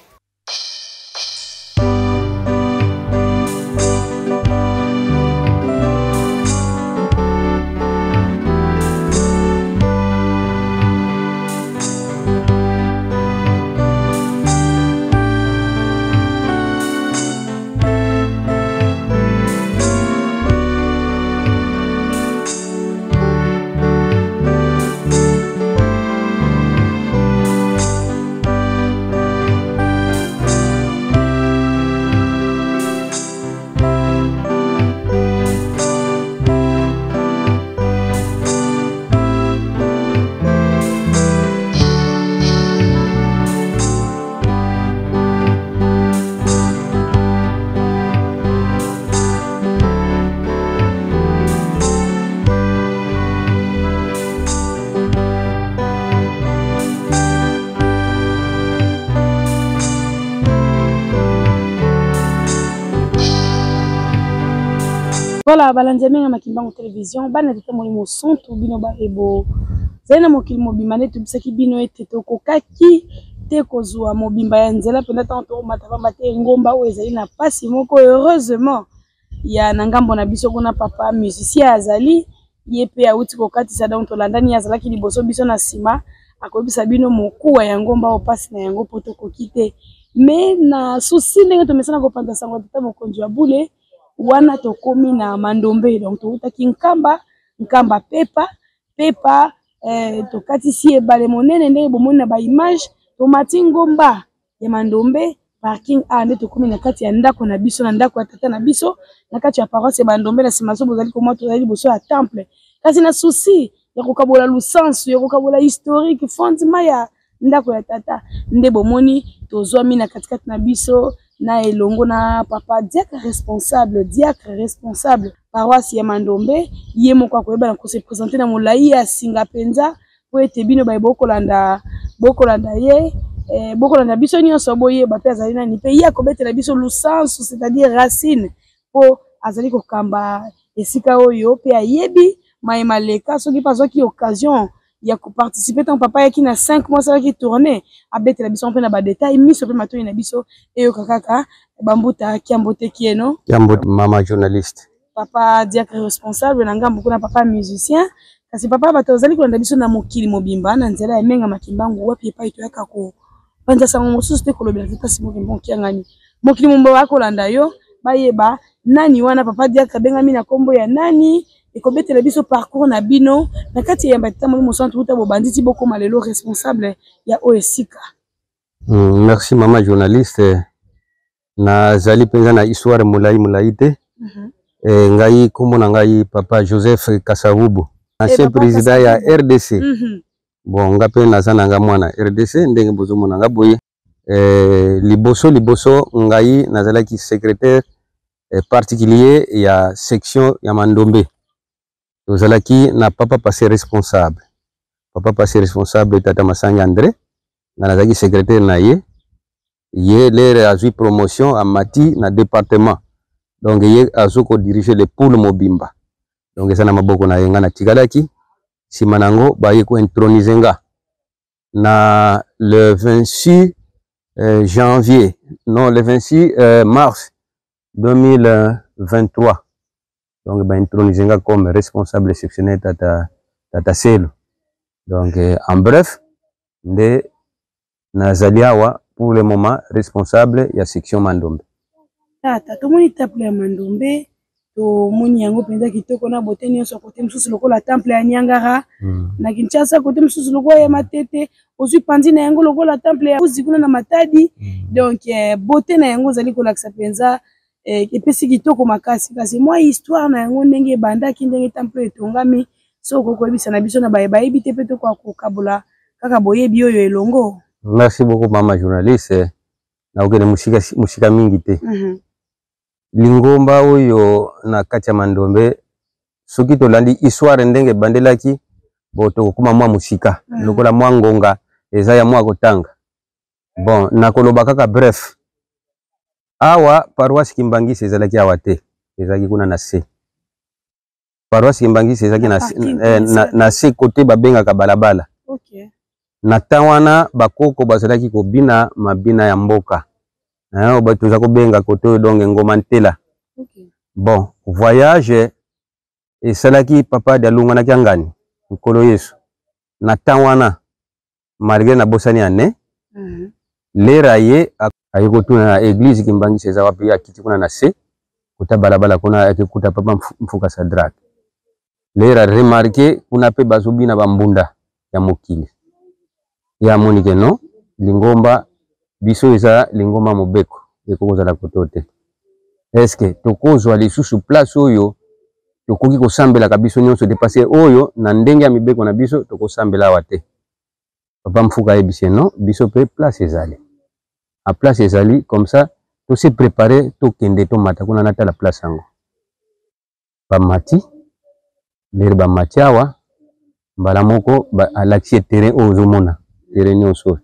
Voilà, balandi ya Menga Makimbangu Television, bana tata molimo santu bino ba ebo zali na mokili mobimba nde tobisaki bino ete tokokaki te kozwa mobimba ya nzela mpenza ntango tokomata pamba te ngomba oyo ezali na mpasi moko heureusement ya na ngambo na biso kuna papa musicien azali ye mpe awuti kokatisa donc tolandani ye azalaki liboso biso na nsima akoyebisa bino mokuwa ya ngomba oyo mpasi na yango mpo tokoki te me na susi ndenge tomesana kopanza sango ya tata mokonzi ya bule wana tokomi na mandombe donc towutaki nkamba nkamba pepa pepa eh, tokatisi ebale monene ndenge bomoni na baimage tomati ngomba ya Mandombe parking a nde tokomi na kati ya ndako na biso na ndako ya tata na biso na kati ya paroisse ya Bandombe na nsima so bozali komona tozali liboso ya temple kasi na souci ya kokabola lusansu ya kokabola historique fondement ya ndako ya tata nde bomoni tozwami na katikati na biso na elongo na papa diacre responsable diacre responsable paroisse ya Mandombe ye moko akoyeba na kose presenter na molai ya singa mpenza mpo ete bino baye bokolanda bokolanda ye eh, bokolanda biso nyonso boyeba mpe azali nani mpe ye akobetela biso lusansu c'est-à-dire racine mpo azali kokamba esika oyo mpe ayebi maye maleka soki mpe azwaki occasion ya koparticipe ntango papa ayaki na 5 mois asalaki tournée abetela biso mpe na badetail miso mpe matoi na biso eyoka kaka bambuta kiambote kieno kiambote mama journaliste papa diacre responsable na ngambo kuna papa musicien kasi papa bato bazali kolanda biso na mokili mobimba na nzela ya menga makimbangu wapi epai toyaka kopanza sango mosusu te kolobela te mpasi mokimba okiangani mokili mobimba bakolanda yo bayeba nani wana papa diacre abengami na nkombo ya nani. Ekobetela biso parcours na bino na kati ya Eyamba Tata Molimo Santu uta bobandi ti bokoma lelo responsable ya oyo esika. Merci mama journaliste. Nazali mpenza na histoire molai molai te. Ngai nkombo na ngai papa Joseph Kasavubu, ancien papa président ya Kasavubu. RDC. Bon, nga mpe naza na nga mwana RDC ndenge bozomona nga boye. Liboso liboso ngai nazalaki secrétaire particulier ya section ya Mandombe. Tozalaki na papa passé responsable. Papa passé responsable tata Masangi André, nga nazalaki secrétaire na ye. Ye lere azwi promotion amati na département. Donc ye azo ko diriger le pool mobimba. Donc eza na maboko na ye, nga natikalaki. Sima nango baye ko introniser nga na le 26 janvier, non, le 26 mars 2023. Donc ba introniser nga comme responsable sectionnaire tata tata Selo. Donc en bref nde nazali awa pour le moment responsable ya section Mandombe. Tata, tomoni temple ya Mandombe, tomoni yango mpenza kitoko na bote nyonso, kote mosusu lokola temple ya Niangara na Kinshasa, kote mosusu lokola ya Matete, ozwi panzi na yango lokola temple ya Uzi kuna na Matadi. Donc bote na yango ozali kolakisa mpenza epesi kitoko makasi. Kasi mwa histoire na yango, ndenge ebandaki, ndenge temple etongami, soki okoki koyebisa na biso na baye bayebi te, mpe tokoka kokabola kaka boyebi oyo elongo. Merci beaucoup mama journaliste. Nakokende mosika mosika mingi te. Lingomba oyo na kati ya Mandombe, soki tolandi histoire ndenge ebandelaki bo, tokokóma mwa mosika lokola mwa ngonga eza ya mwa kotanga. Bon, nakoloba kaka bref. Awa paroisse Kimbangisi ezalaki awa te, ezalaki kuna na se. Paroisse Kimbangisi ezalaki na, na se kote babengaka balabala. Na temps wana bakoko bazalaki kobina mabina ya mboka oyo toza kobenga kote oyo donc ngoma ntela. Bon, voyage esalaki papa alongwanaki angani Nkolo Yesu na temps wana, malgré nabosani ane. Lera ye aye kotuna na église Kimbangisi eza wapi. Akiti kuna na se kuta balabala kuna, akikuta papa Mfuka Sadrak. Lera remarque kuna mpe bazobina bambunda ya mokili. Ye amoni ke non, lingomba biso eza lingomba mobeko, ekoki kozala koto te. Eske tokozwa lisusu place oyo tokoki kosambelaka biso nyonso te? Parce oyo na ndenge ya mibeko na biso tokosambela awa te. Papa Mfuka ayebisi non, biso mpe place ezali, a place ezali comme ça, tose préparer, tokende tomata kuna natala place yango. Bamati, lere bamati awa, mbala moko alakisi ye terrain oyo ozomona, terrain nyonso oyo.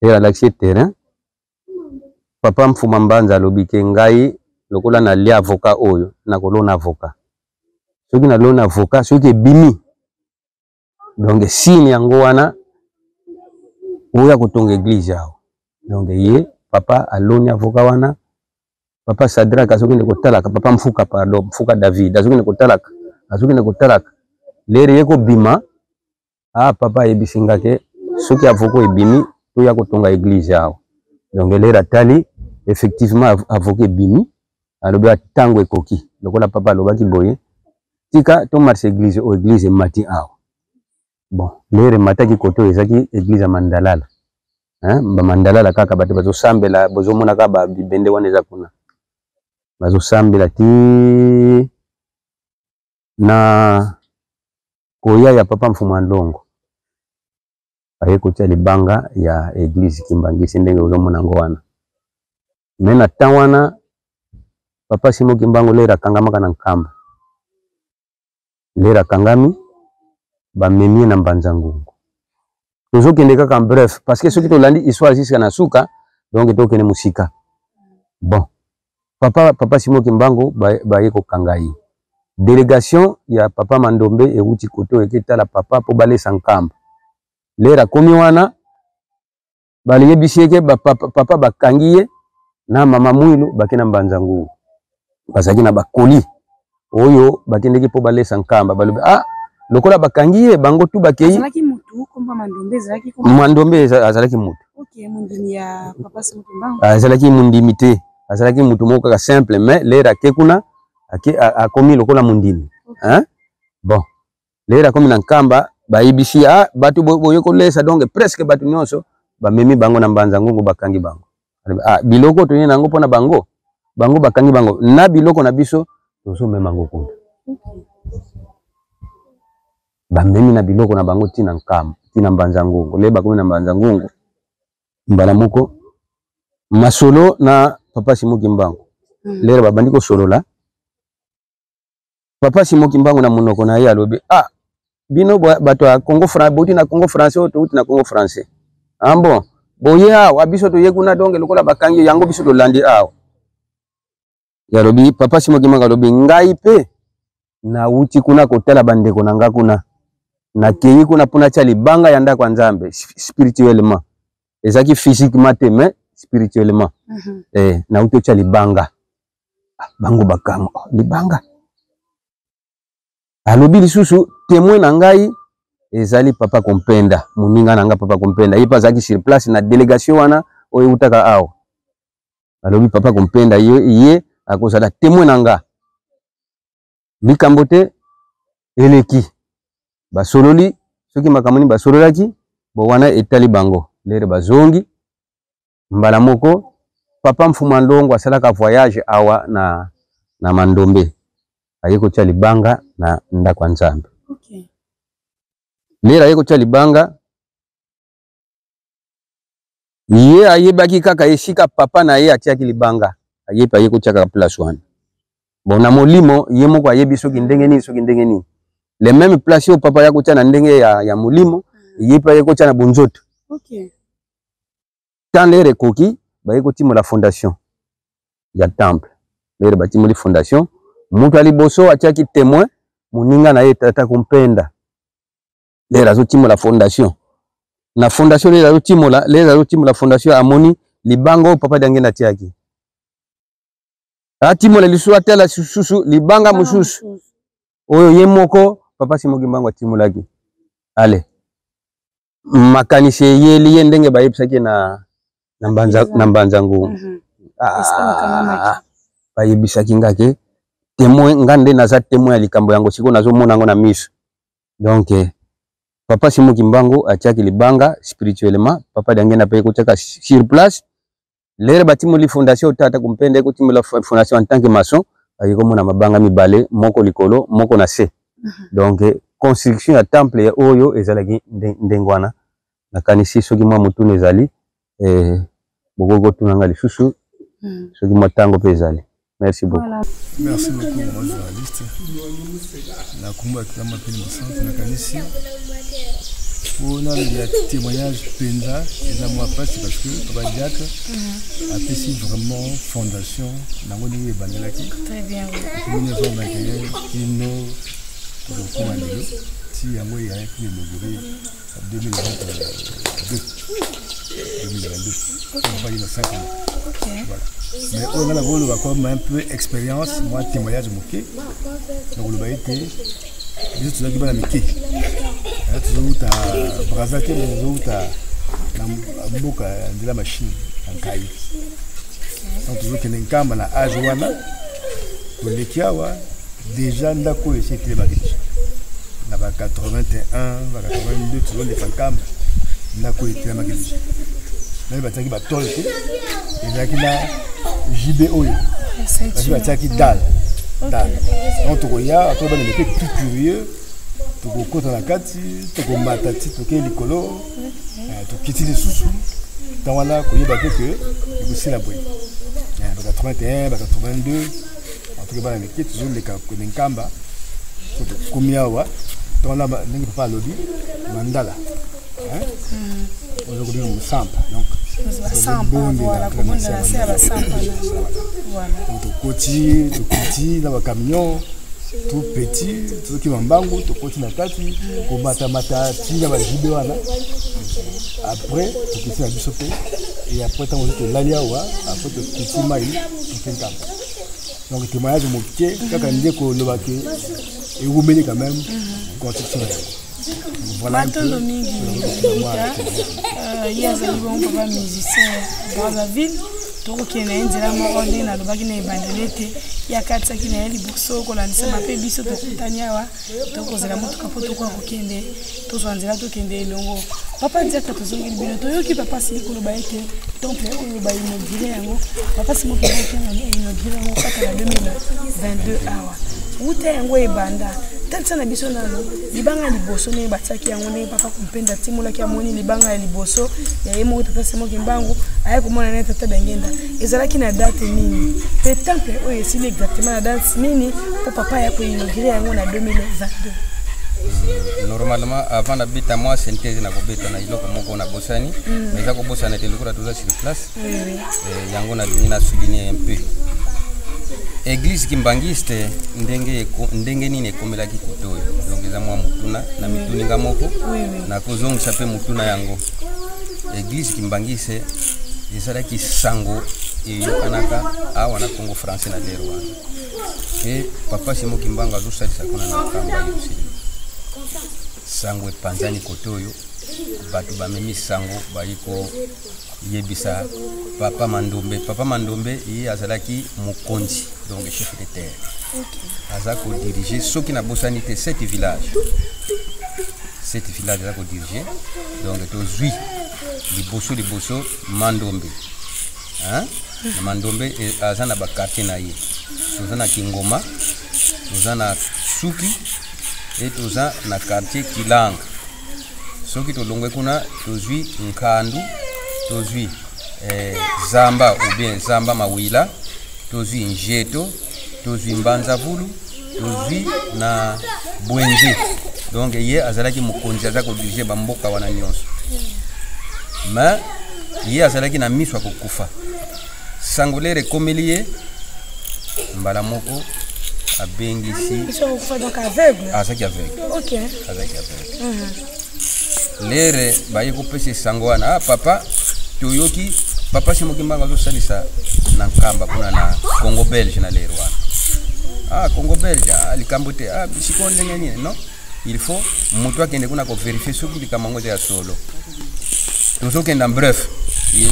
Lere alakisi ye terrain, papa Mfuma Mbanza alobi ke ngai lokola nalia avocat oyo, nakolona avocat. Soki nalona avocat, soki ebimi, donc signe yango wana oya kotonga église awa. Donc ye papa aloni avocat wana. Papa Sadrak azokende kotalaka, papa Mfuka, pardon, Mfuka David azokende kotalaka, azokende kotalaka. Lere ye kobima, ah, papa ayebisi nga ke soki avocat ebimi, toya kotonga église awa. Donc lere atali, effectivement avocat ebimi. Alobi ntango ekoki, lokola papa alobaki boye, tika tomatisa église oyo. Église emati awa. Bon, lere emataki kote oyo ezalaki église ya Mandalala, hein? Bamandalala kaka bato bazosambela, bozomona kaka babibende wana eza kuna, bazosambela ti na koya ya papa Mfumu Ndongo, aye kotia libanga ya église Kimbangisi ndenge ozomona yango wana. Me na temps wana papa Simo Kimbangu lere akangamaka na Nkamba. Lere akangami, bamemi ye na Mbanza Ngungu. Tozokende kaka bref, parce que soki tolandi histoire jusqu'à na suka, donc tokende mosika. Bon, papa Simo Kimbangu baye kokanga ye. Délégation ya papa Mandombe ewuti kote oyo eketala papa mpo balesa Nkamba. Lere akomi wana, baliyebisi ye ke papa bakangi ye na mama Mwilu, bake na Mbanza Ngungu. Bazalaki na bakoli oyo bakendeki mpo balesa Nkamba. Balobi ah, lokola bakangi ye, bango tu bakei. Azalaki mutu komba Mandombe ezalaki komba? Mandombe azalaki mutu. Ok, mondimi ya papa Simon Kimbangu? Azalaki mondimi te, azalaki mutu moko kaka simple, mais lere ake kuna, ake akomi lokola mondimi. Hein? Bon, lelo akomi na Nkamba, bayebisi ah, bato boye kolesa, donc presque bato nyonso bamemi bango na Mbanza Ngungu, bakangi bango. Ah, biloko toye nango mpona bango, bango bakangi bango na biloko na biso, tozomema yango kuna. Bamemi na biloko na bango tina Nkamba, tina Mbanza Ngungu. Lelo bakomi na Mbanza Ngungu, mbala moko masolo na papa Simon Kimbangu. Lelo babandi kosolola, papa Simon Kimbangu na monoko na ye alobi, ah, bino bato ya Congo français, bouti na Congo français, oyo touti na Congo français. Ah bon, boye awa, biso toye kuna, donc lokola bakangi yango biso tolandi awa. Yalobi papa Simon Kimbangu alobi, ngai pe nauti kuna kotala bandeko na nga kuna, nakei kuna mpo natia libanga ya ndako ya Nzambe spirituellement. Ezalaki physiquement te, mais spirituellement. Nauti otia libanga. Ah, bango bakamwa, oh, libanga. Alobi lisusu, témoin na ngai ezali papa Kompenda, moninga na nga papa Kompenda, ye mpe azalaki sur place na délégation wana oyo eutaka awa. Alobi papa Kompenda ye, ye akozala témoin na nga. Likambo te eleki, basololi soki makambo nini basololaki, bo wana etali bango. Lere bazongi mbala moko, papa Mfuma Ndongo asalaka voyage awa na Mandombe, aye kotia libanga na ndako ya Nzambe. Lere aye kotia libanga, ye ayebaki kaka esika papa na ye atiaki libanga, aye pe aye kotia kaka place wana. Bon, na molimo ye moko ayebi soki ndenge nini, soki ndenge nini, le même place oyo papa ya kotia na ndenge ya molimo, ye pe aye kotia na bonzoto. Tant lere ekoki, baye kotimola fondation ya temple. Lere batimoli fondation, moto ya liboso atiaki témoin moninga na ye tata Kompenda. Lere azotimola fondation, na fondation lere azotimola, lere azotimola fondation, amoni libanga oyo papa Diangenda atiaki. Atimola lisusu, atala lisusu libanga mosusu oyo ye moko papa Simon Kimbangu atimolaki. Ale makanisi eyeli ye ndenge bayebisaki na Mbanza Ngungu. Ah, bayebisaki nga ke témoin, nga nde naza témoin ya likambo yango, sikoyo nazomona yango na miso. Donc papa Simon Kimbangu atiaki libanga spirituellement, papa Diangenda pe kotiaka sur place. Lere batimoli fondation, tata Kumpenda ekotimola fondation en tant que maçon, aye komona mabanga mibale, moko likolo, moko na se. Donc construction ya temple ya oyo ezalaki ndenge wana. Nakanisi soki mwa motuna ezali, bokoki kotuna nga lisusu, soki mwa tango pe ezali. Merci beaucoup. Voilà. Merci beaucoup, mon journaliste. Na kombo ya Kilama Pili Mosantu, nakanisi mpona ya témoignage mpenza eza mwa mpasi, parce que papa Diacre apesi vraiment fondation nango ndenge ebandelaki 1921 kino tokokoma lelo, ti yango eyaki inauguré 2022, 2022, tokofaki na 5 ans. Voilà. Mais oyo nga nakoloba comme un peu expérience, mwa témoignage moke, nakoloba ete biso tozalaki bana mike, tozowuta Braza te, tozowuta na mboka ya nzela machine na Nkai. Donc tozokende Nkamba na age wana, toleki awa déjà ndako oyo esi etelemaki deja na ba 81, ba 82, tozoleka Nkamba, ndako oyo etelemaki deja, nani batiaki batole te, ezalaki na JB oyo basi batiaki dalle dalle. Donc tokoya atoka bana mike, tout curieux, tokokota na kati, tokomata ti tokei likolo, tokiti lisusu. Ntango wana koyeba te ke ekosila boye, ba 81, ba 82, en tout cas bana mike tozoleka kende Nkamba, so tokomi awa, ntango wana ndenge papa alobi mandala oza kobenga mosampa, donc tokoti, tokiti na bacamion tout petit, tozokima mbangu, tokoti na kati, komatamata ti na bajibe wana. Après tokiti na biso mpe, et après ntango tolali awa, après tokiti mai, toke Nkamba. Donc témoignage moke kaka nde koloba ke ewumeli quand même construction na yango. Voilà un peu. Matondo mingi. Ye azali bongo papa musicien Brazzaville. Tokokende na ye nzela moko ndenge nalobaki na ebandeli ete ye akatisaki na ye liboso kolandisama mpe biso tokutani awa tokozela motuka mpo tokoka kokende tozwa nzela tokende elongo. Papa Ndiaka, tozongeli bino, toyoki papa asili koloba ete temple oyo bainaugure yango, papa Simon Kimbangu inaugure yango kaka na 2022 awa. Wuta yango ebanda, talisa na biso nano libanga ya liboso ndenge batiaki yango, ndenge papa Kumpenda atimolaki, amoni libanga ya liboso ya ye moko tata Simon Kimbangu aye komona naye tata Diangienda, ezalaki na date nini mpe temple oyo esili exactement na date nini mpo papa aya koinaugure yango na 2022? Normalement, avant nabeta mwa synthèse, nakobeta na eloko moko nabosani, mais eza kobosana te lokola toza sur place. Yango nalingi na souligner un peu église kimbangiste, ndenge nini ekomelaki kote oyo. Donc eza mwa motuna na mituni nga moko, nakozongisa mpe motuna yango. Église kimbangiste ezalaki sango eyokanaka awa na Congo français na lero wana ke papa Simon Kimbangu azosalisa kuna na Nkamba Yerusalemi. Sango epanzani kote oyo, bato bamemi sango, bayi koyebisa papa Mandombe. Papa Mandombe, ye azalaki mokonzi, donc chef de terre, aza kodiriger, soki nabosani te, sept village. Sept village aza kodiriger. Donc tozwi liboso liboso Mandombe, hein? Na Mandombe aza na baquartier na ye. Toza na Kingoma, toza na Suki e toza na quartier Kilanga. Soki tolongwe kuna, tozwi Nkandu, tozwi Zamba ou bien Zamba Mawila, tozwi Njeto, tozwi Mbanzavulu, tozwi na Bwenze. Donc ye azalaki mokonzi, aza kodiriger bamboka wana nyonso, mais ye azalaki na miso ya kokufa. Sango lere ekomeli ye, mbala moko abengisi. Miso ya kokufa, donc aveugle? Azalaki aveugle. Azalaki aveugle. Lere baye kopesa esango wana: "Ah, papa, toyoki papa Simon Kimbangu azosalisa na Nkamba kuna na Congo belge na lere wana." "Ah, Congo belge? Ah, likambo te. Ah, sikoyo ndenge nini?" "Non, il faut moto akende kuna kovérifier soki likambo yango eza ya solo. Tozokenda." Bref,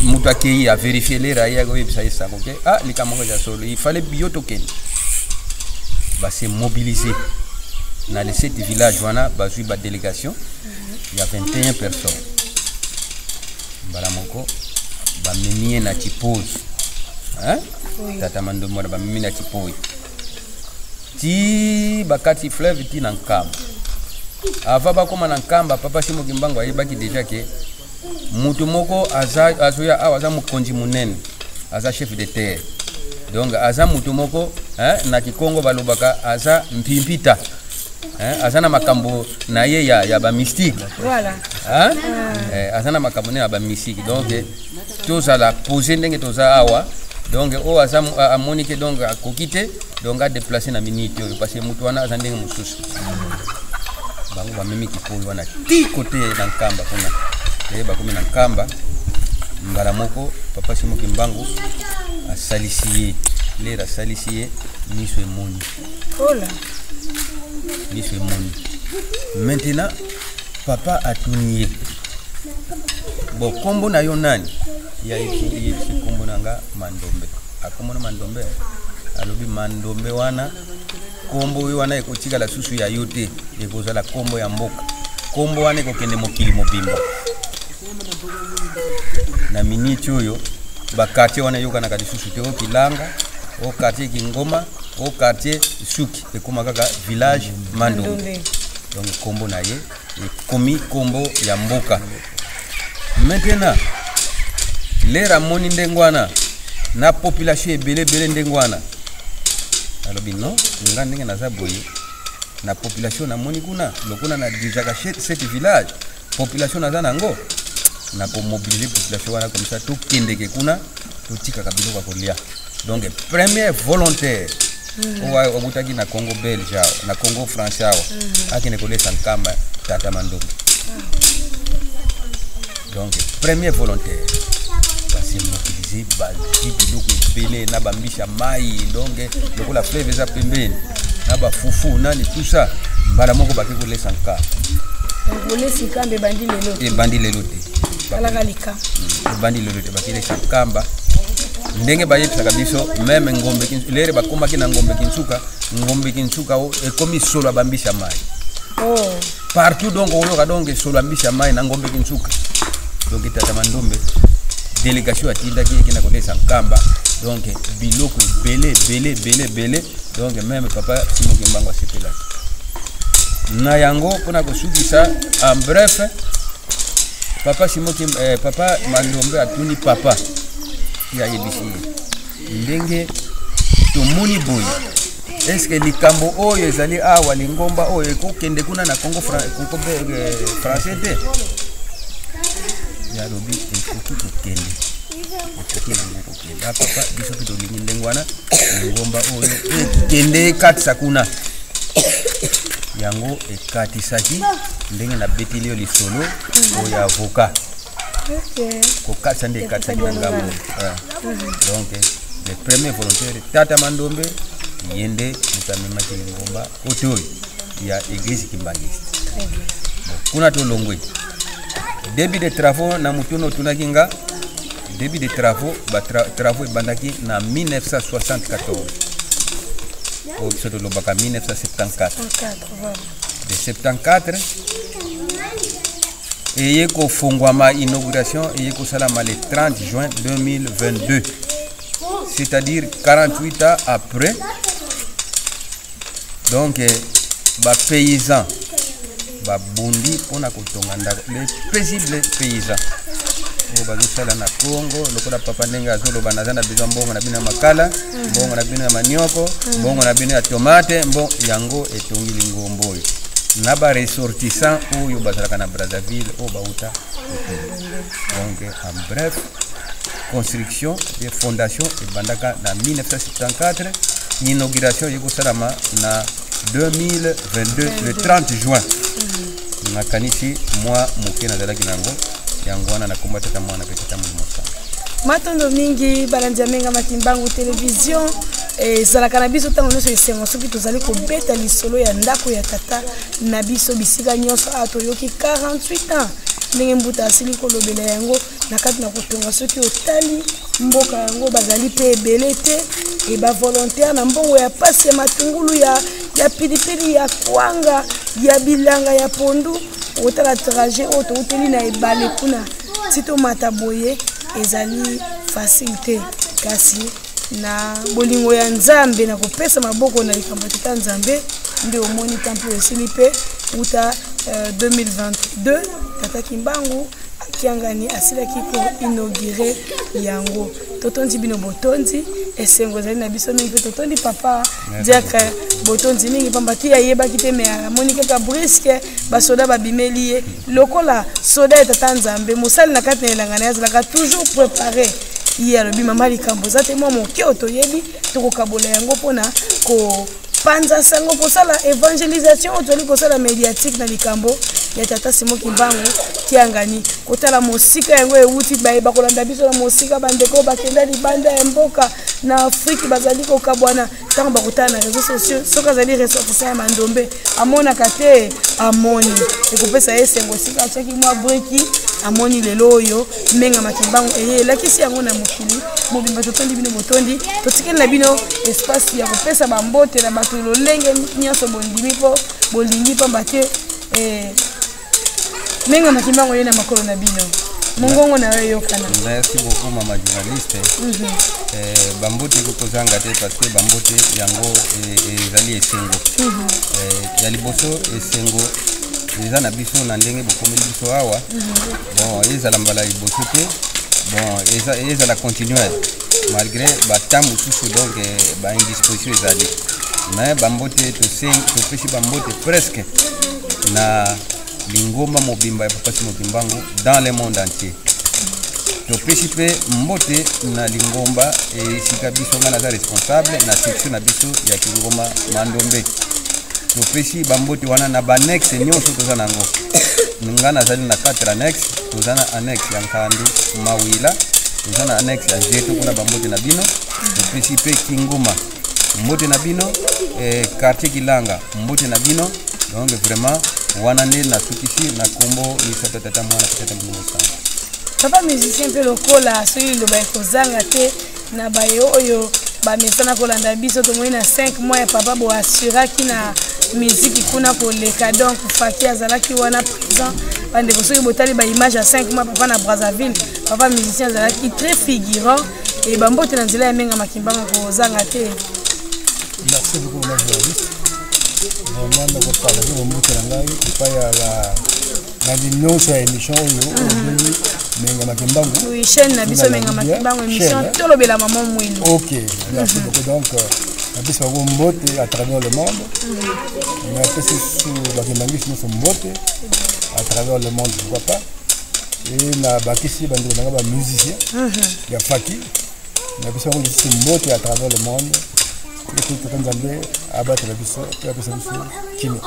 moto akei, avérifier. Lere aye, akoyebisa ye sango ke: "Ah, likambo yango eza solo, il fallait bio tokende." Base mobiliser na les sept village wana, bazwi badélégation ya 21 personnes. Mbala moko bamemi ye na Chipose, hein? Tata Mandombe wana bamemi na Chipoi ti bakati fleuve ti na Nkamba. Avant bakóma na Nkamba, papa Simon Kimbangu ayebaki déjà ke mutu moko aza azoya awa, aza mokonzi monene, aza chef de terre. Donc aza mutu moko, hein, na kikongo balobaka aza mpimpita, hein, aza na makambo na ye ya bamystique. Hein? Aza na makambo ne ya bamystique. Donc tozala pose ndenge toza awa. Donc oyo aza amoni ke donc akoki te, donc adéplacer na minute oyo, parce que motu wana aza ndenge mosusu. Bango bamemi kipoi wana ti kote na Nkamba kuna. Eye bakomi na Nkamba, mbala moko papa Simon Kimbangu asalisi ye. Lere asalisi ye, miso emoni. Ola. Miso emoni. Maintenant papa atuni ye: "Bon, nkombo na yo nani?" Ye ayebisi: "Nkombo na nga Mandombe." Akomona Mandombe, alobi: "Mandombe wana, nkombo oyo wana ekotikala susu ya yo te, ekozala nkombo ya mboka. Nkombo wana ekokende mokili mobimba." Na miniti oyo baquartier wana eyokanaka lisusu te, o Kilanga, o quartier Kingoma, o quartier Suki, ekóma kaka village Mandombe. Mandombe. Donc nkombo na ye ekomi nkombo ya mboka. Maintenant lere amoni ndenge wana na population ebele ebele ndenge wana, alobi: "Non, nga ndenge naza boye na population namoni kuna, lokola na dirigeaka sept village, population naza nango, nakomobiliser population wana, comme ça tokendeke kuna, totikaka biloko ya kolia." Donc premier volontaire oyo awutaki na Congo belge awa, na Congo français awa, akende kolesa Nkamba, tata Mandombe. Donc premier volontaire, base mobiliser, bazwi biloko ebele na bambisi ya mai, donc lokola fleuve eza pembeni, na bafufu nani, tout ça. Mbala moko bake kolesa Nkamba. Donc bolesi Nkamba ebandi lelo te? Ebandi lelo te. Talaka lika. Ebandi lelo te. Bakelesa Nkamba. Ndenge bayebisaka biso, meme ngombe lere bakomaki na ngombe kinsuka, ngombe kinsuka o ekomi solo ya bambisi ya mai. Oh. Partout donc oyoka donc solo ya mbisi ya mai na ngombe kinsuka. Donc tata Mandombe délégation atindaki ekenda kolesa Nkamba, donc biloko ebele ebele ebele ebele. Donc même papa Simon Kimbangu asepelaki na yango. Mpona kosukisa en bref, papa Simon Kim, papa Mandombe atuni papa, ye ayebisi ye ndenge tomoni boye: eske likambo oyo ezali awa, lingomba oyo ekokende kuna na Congo, Congo français te? Ye alobi ekoki kokende, ekoki nango kokende. Ah, papa, biso mpe tolingi ndenge wana, lingomba oyo ekende ekatisa kuna. Yango ekatisaki ndenge nabeteli yo lisolo oyo avocat kokatisa nde ekatisaki na ngambo. Donc le premier volontaire, tata Mandombe, ye nde moto amemaki lingomba kote oyo ya église kimbangiste. Bon, kuna tolongwe début de travaux na motuna otunaki nga. Début de travaux, ba travaux ebandaki na 1974, oyo biso tolobaka 1974. De 74 eye kofungwama, inauguration eye kosalama le 30 juin 2022, c'est-à-dire 48 ans après. Donc bapaysan babundi mpona kotonga ndako, les paisibles paysans oyo bazosala na Congo lokola papa ndenge azoloba: naza na besoin mbongo na bino ya makala, mbongo na bino ya manioko, mbongo na bino ya tomate. Mbo yango etongi lingombo oyo na baressortissant oyo bazalaka na Brazzaville, oyo bauta. Donc en bref, construction de fondation ebandaka na 1974, inauguration ekosalama na 2022 le 30 juin. Nakanisi mwa moke nazalaki nango yango wana. Nakomba tata, mwana mpe tata Molimo Sango. Matondo mingi, balandi ya Menga Makimbangu Télévision. Ezalaka na biso ntango nyonso esengo soki tozali kobeta lisolo ya ndako ya tata na biso bisika nyonso. Awa toyoki 48 ans, ndenge mbuta asili kolobela yango na kati na kotonga. Soki otali mboka yango, bazali mpe ebele te, e bavolontaire na mbongo ya pasi, ya matungulu, ya pilipili, ya kwanga, ya bilanga ya pondu. Otala trajet oyo touteli na ebale kuna ti tomata boye, ezali facile te, kasi na bolingo ya Nzambe, na kopesa maboko na likambo ya tata Nzambe, nde omoni temple esili mpe uta 2022 tata Kimbangu Kiangani asilaki koinaugurer yango. Totondi bino botondi, esengo ezali na biso mingi. Mpe totondi papa diacre botondi mingi, pamba te ayebaki te, me amoni kaka brusque basoda babimeli ye. Lokola soda ya tata Nzambe, mosali na kati na elanga na ye, azalaka toujours préparé. Ye alobi: mama, likambo eza te, mwa moke oyo toyebi tokokabola yango mpona kopanza sango, kosala évangélisation oyo tozali kosala médiatique na likambo ya tata Simo Kimbangu Kiangani. Kotala mosika yango ewuti, bayeba kolanda biso na mosika, bandeko bakenda libanda ya mboka na Afrike, bazali kokabwana. Ntango bakotala na réseaux sociaux, soki azali ressortissant ya Mandombe, amonaka te, amoni ekopesa ye esengo. Esika atiaki mwa briki, amoni lelo oyo Menga Makimbangu eye elakisi yango na mokili mobimba. Totondi bino botondi, totikeli na bino espace ya kopesa bambote na bato lolenge nyonso bondimi mpo bolingi, pamba te Menga Makimbangu ye na makolo na bino, mongongo na yo eyokana. Merci beaucoup, mama journaliste. Bambote ekokozanga te, parce que bambote yango ezali esengo. Ya liboso, esengo eza na biso na ndenge bokomeli biso awa. Bon, ezala mbala liboso te, bon, ezala continuel malgré bata mosusu, donc baindisposition ezali. Mais bambote topesi bambote presque na lingomba mobimba ya papa Simo Kimbangu dans le monde entier. Topesi mpe mbote na lingomba esika biso ngai naza responsable na section na biso ya Kingoma Mandombe. Topesi bambote wana na baannexe nyonso toza nango. Ngai nazali na 4 annexe: toza na annexe ya Nkandu Mawila, toza na annexe ya Nzeto kuna, bambote na bino. Topesi mpe Kingoma mbote na bino, quartier Kilanga mbote na bino. Donc vraiment wana nde nasukisi na nkombo misato, tata, mwana mpe tata Molimo Sango. Papa musicien mpe lokola, soki liloba ekozanga te. Na baye oyo bamesana kolanda biso, tomoni na 5 mois ya papa boassuraki na miziki kuna koleka, donc Faki azalaki wana présent. Bandeko, soki botali baimage ya 5 mois papa na Brazzaville, papa musicien azalaki très figurant. E bambote na nzela ya Menga Makimbango kozanga te. Merci beaucoup, ma journaliste. Vraiment nakopartage bombote na ngai epai ya bandi nyonso ya émission oyo obengi Menga Makimbangu. Oui, chaîne na biso Menga Makimbangu, émission Tolobela Mama Mwilu. Ok, merci beaucoup. Donc napesi bango mbote à travers le monde. Napesi susu bakimbangisi nyonso mbote à travers le monde, pourquoi pas. E nabakisi bandeko na nga bamusicien ya Faki, napesi bango lisusu mbote à travers le monde. Ete Tata Nzambe abatela biso mpe apesa biso kimia.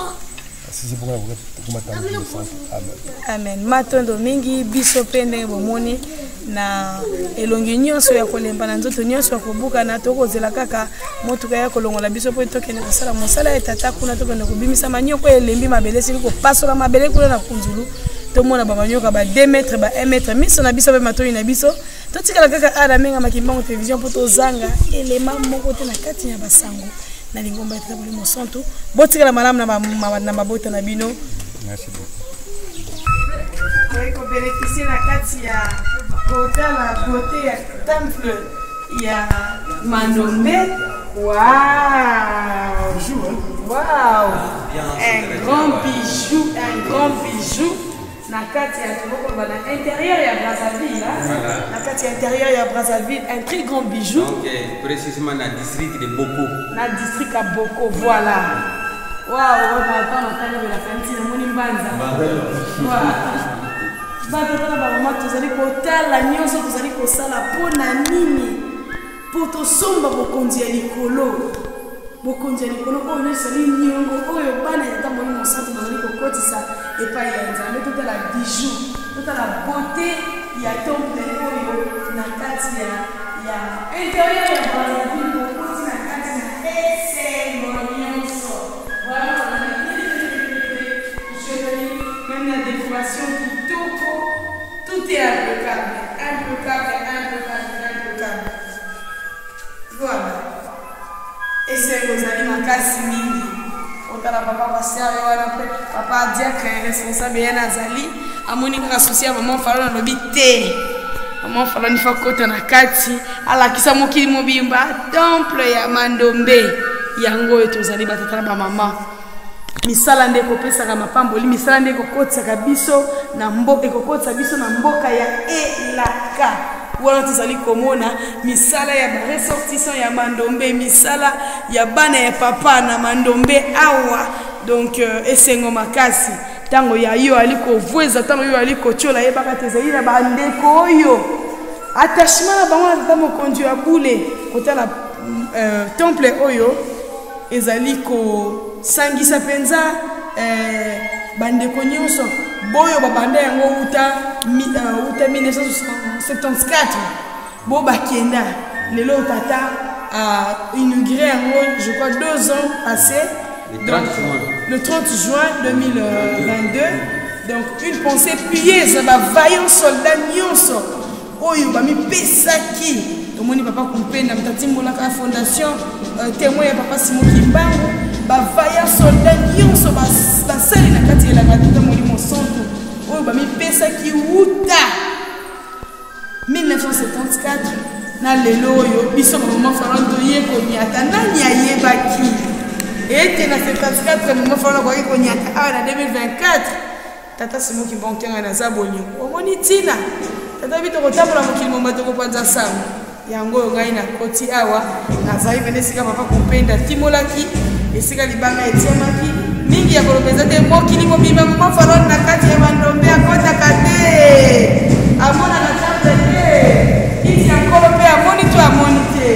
Amen. Matondo mingi. Biso mpe ndenge bomoni na elongi nyonso ya kolemba, na nzoto nyonso ya kobukana, tokozela kaka motuka ya kolongola biso mpo tokende kosala mosala ya tata kuna, tokende kobimisa manioko elembi mabele, esili kopasola mabele kuna na Kunzulu. Tomona bamanioka ba 2 mètre, ba 1 mètre, miso na biso mpe matoi na biso. Totikala kaka ala Menga Makimbango Télévision mpo tozanga elema moko te na kati ya basango na lingomba ya Tata Molimo Santu. Botikala malamu na mabota na bino. Merci beaucoup. Toyei kobénéficie na kati ya kotala beauté ya temple ya Mandombe. Wow, wow, un grand bijou, un grand bijou na kati ya, tokoloba, na intérieur ya Brazzaville, hein? Na kati ya intérieur ya Brazzaville, un très grand bijou. Donc, précisément na district de Boko. Na district ya Boko, voilà. Wow, tata natalobelaka ntina namoni mbanza. Batata na bamama, tozali kotala nyonso tozali kosala mpo na nini? Mpo tosomba bokonzi ya likolo. Bokonzi ya likolo oyo nyonso ezali niongo oyo bana ya Tata Molimo Mosantu bazali kokotisa epai ya Nzambe. Totala bijou, totala beauté ya temple oyo na kati ya intérieur ya Brazzaville. Bokoti na kati na esengo nyonso. Vraiment, même na décoration kitoko, tout est impeccable, impeccable, impeccable, impeccable. Voilà, esengo ezali makasi mingi. Otala papa pasteur ye wana mpe papa diacre responsable ye nazali, amoni kaka souci ya mama Falon, alobi te, mama Falon ifa kota na kati, alakisa mokili mobimba temple ya Mandombe. Yango oyo tozali, batata na bamama, misala nde ekopesaka mapamboli, misala nde ekokotisaka biso na mbo, ekokotisa biso na mboka ya elaka. Wana tozali komona misala ya baressortissant ya Mandombe, misala ya bana ya papa na Mandombe awa. Donc esengo makasi. Ntango ya yo ali kovweza, ntango yo ali kotiola, yebaka te ezali na bandeko oyo attachement na bango na tata mokonzi ya bule. Kotala temple oyo ezali kosangisa mpenza bandeko nyonso boyo babanda yango uta 1974, bo bakenda lelo tata a inauguré yango, je crois 2 ans passé. Le 30 juin. Le 30 juin 2022. Donc une pensée pieuse na bavaillant soldat nyonso oyo bamipesaki. Tomoni papa Kumpenda moto atimbolaka fondation témoin ya papa Simo Kimbangu. Bavaillant soldat nyonso basali na kati ya elanga Tata Molimo Santu oyo bamipesaki wuta 1974 na lelo oyo biso bamama Falon toye koniata. Nani ayebaki ete na 74 mama Falon akoki koniata awa na 2024? Tata Simo Kimbangu Kiangani naza bolingo. Omoni ntina tata bi tokotambola mokili moma, tokopanza sango yango oyo. Ngai nakoti awa, nazali pene esika papa Kompenda timolaki, esika libanga etiamaki. Mingi ya koloba eza te. Mokili mobimba, mama Falon na kati ya Bandombe akɔtaka te, amonaka temple te, kiti ya nkolo mpe amoni to amoni te.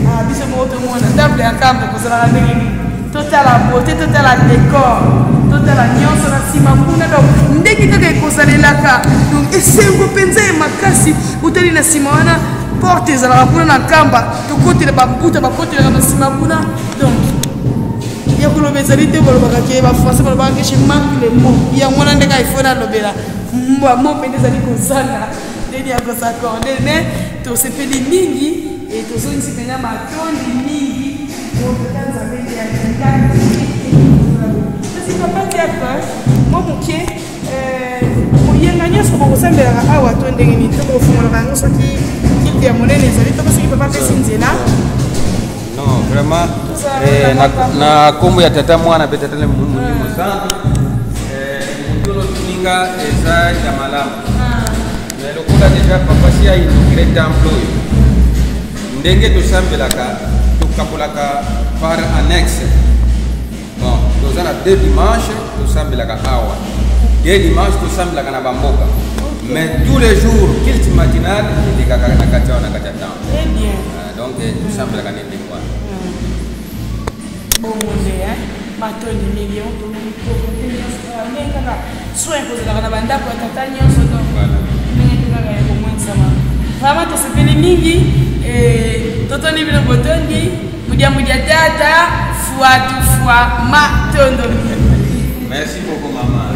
Ah, biso moko tomona temple ya Nkamba kozalaka ndenge nini. Totala beauté, totala décor, totala nyonso na nsima kuna. Donc ndenge kaka ekozalelaka, donc esengo mpenza ya makasi. Otali na nsima wana, porte ezalaka kuna na Nkamba, tokotela bambuta bakotelaka na nsima kuna. Donc ya koloba ezali te. Balobaka ke bafrançais balobaka ke je manque le mot. Yango wana ndenge ifo nalobela mot mpenza ezali kozanga ndenge ya kos'accorder, mais tosepeli mingi. E tozongisi mpenza matondi mingi po Tata Nzambe nde alingaki. Kasi papa Diacre, mwa moke koyenga nyonso bokosambelaka awa to ndenge nini to bokofungolaka yango soki kiti ya monene ezali to soki papa apesi nzela? Non, vraiment, na nkombo ya Tata, Mwana mpe Tata Molimo Santu, motono tuninga eza ya malamu. Mais lokola deja papa si ainaugure temple oyo, ndenge tosambelaka, tokabolaka par annexe. Bon, toza na deux dimanche tosambelaka awa, deux dimanche tosambelaka na bamboka, mais tous les jours culte matinal elekaka na kati awa, na kati ya temple. Très bien. Donc tosambelaka nde ndenge wana. Bongo nde matondi mingi. Yango tomoni pauvreté nyonso kaka ndenge kaka soin ekozalaka na bandako ya tata nyonso. Donc ndenge mpe kaka ya komonisama, vraiment tosepeli mingi. Totondi bino botondi mudia mudia tata fua tu fua. Matondo mingi. Merci beaucoup, mama.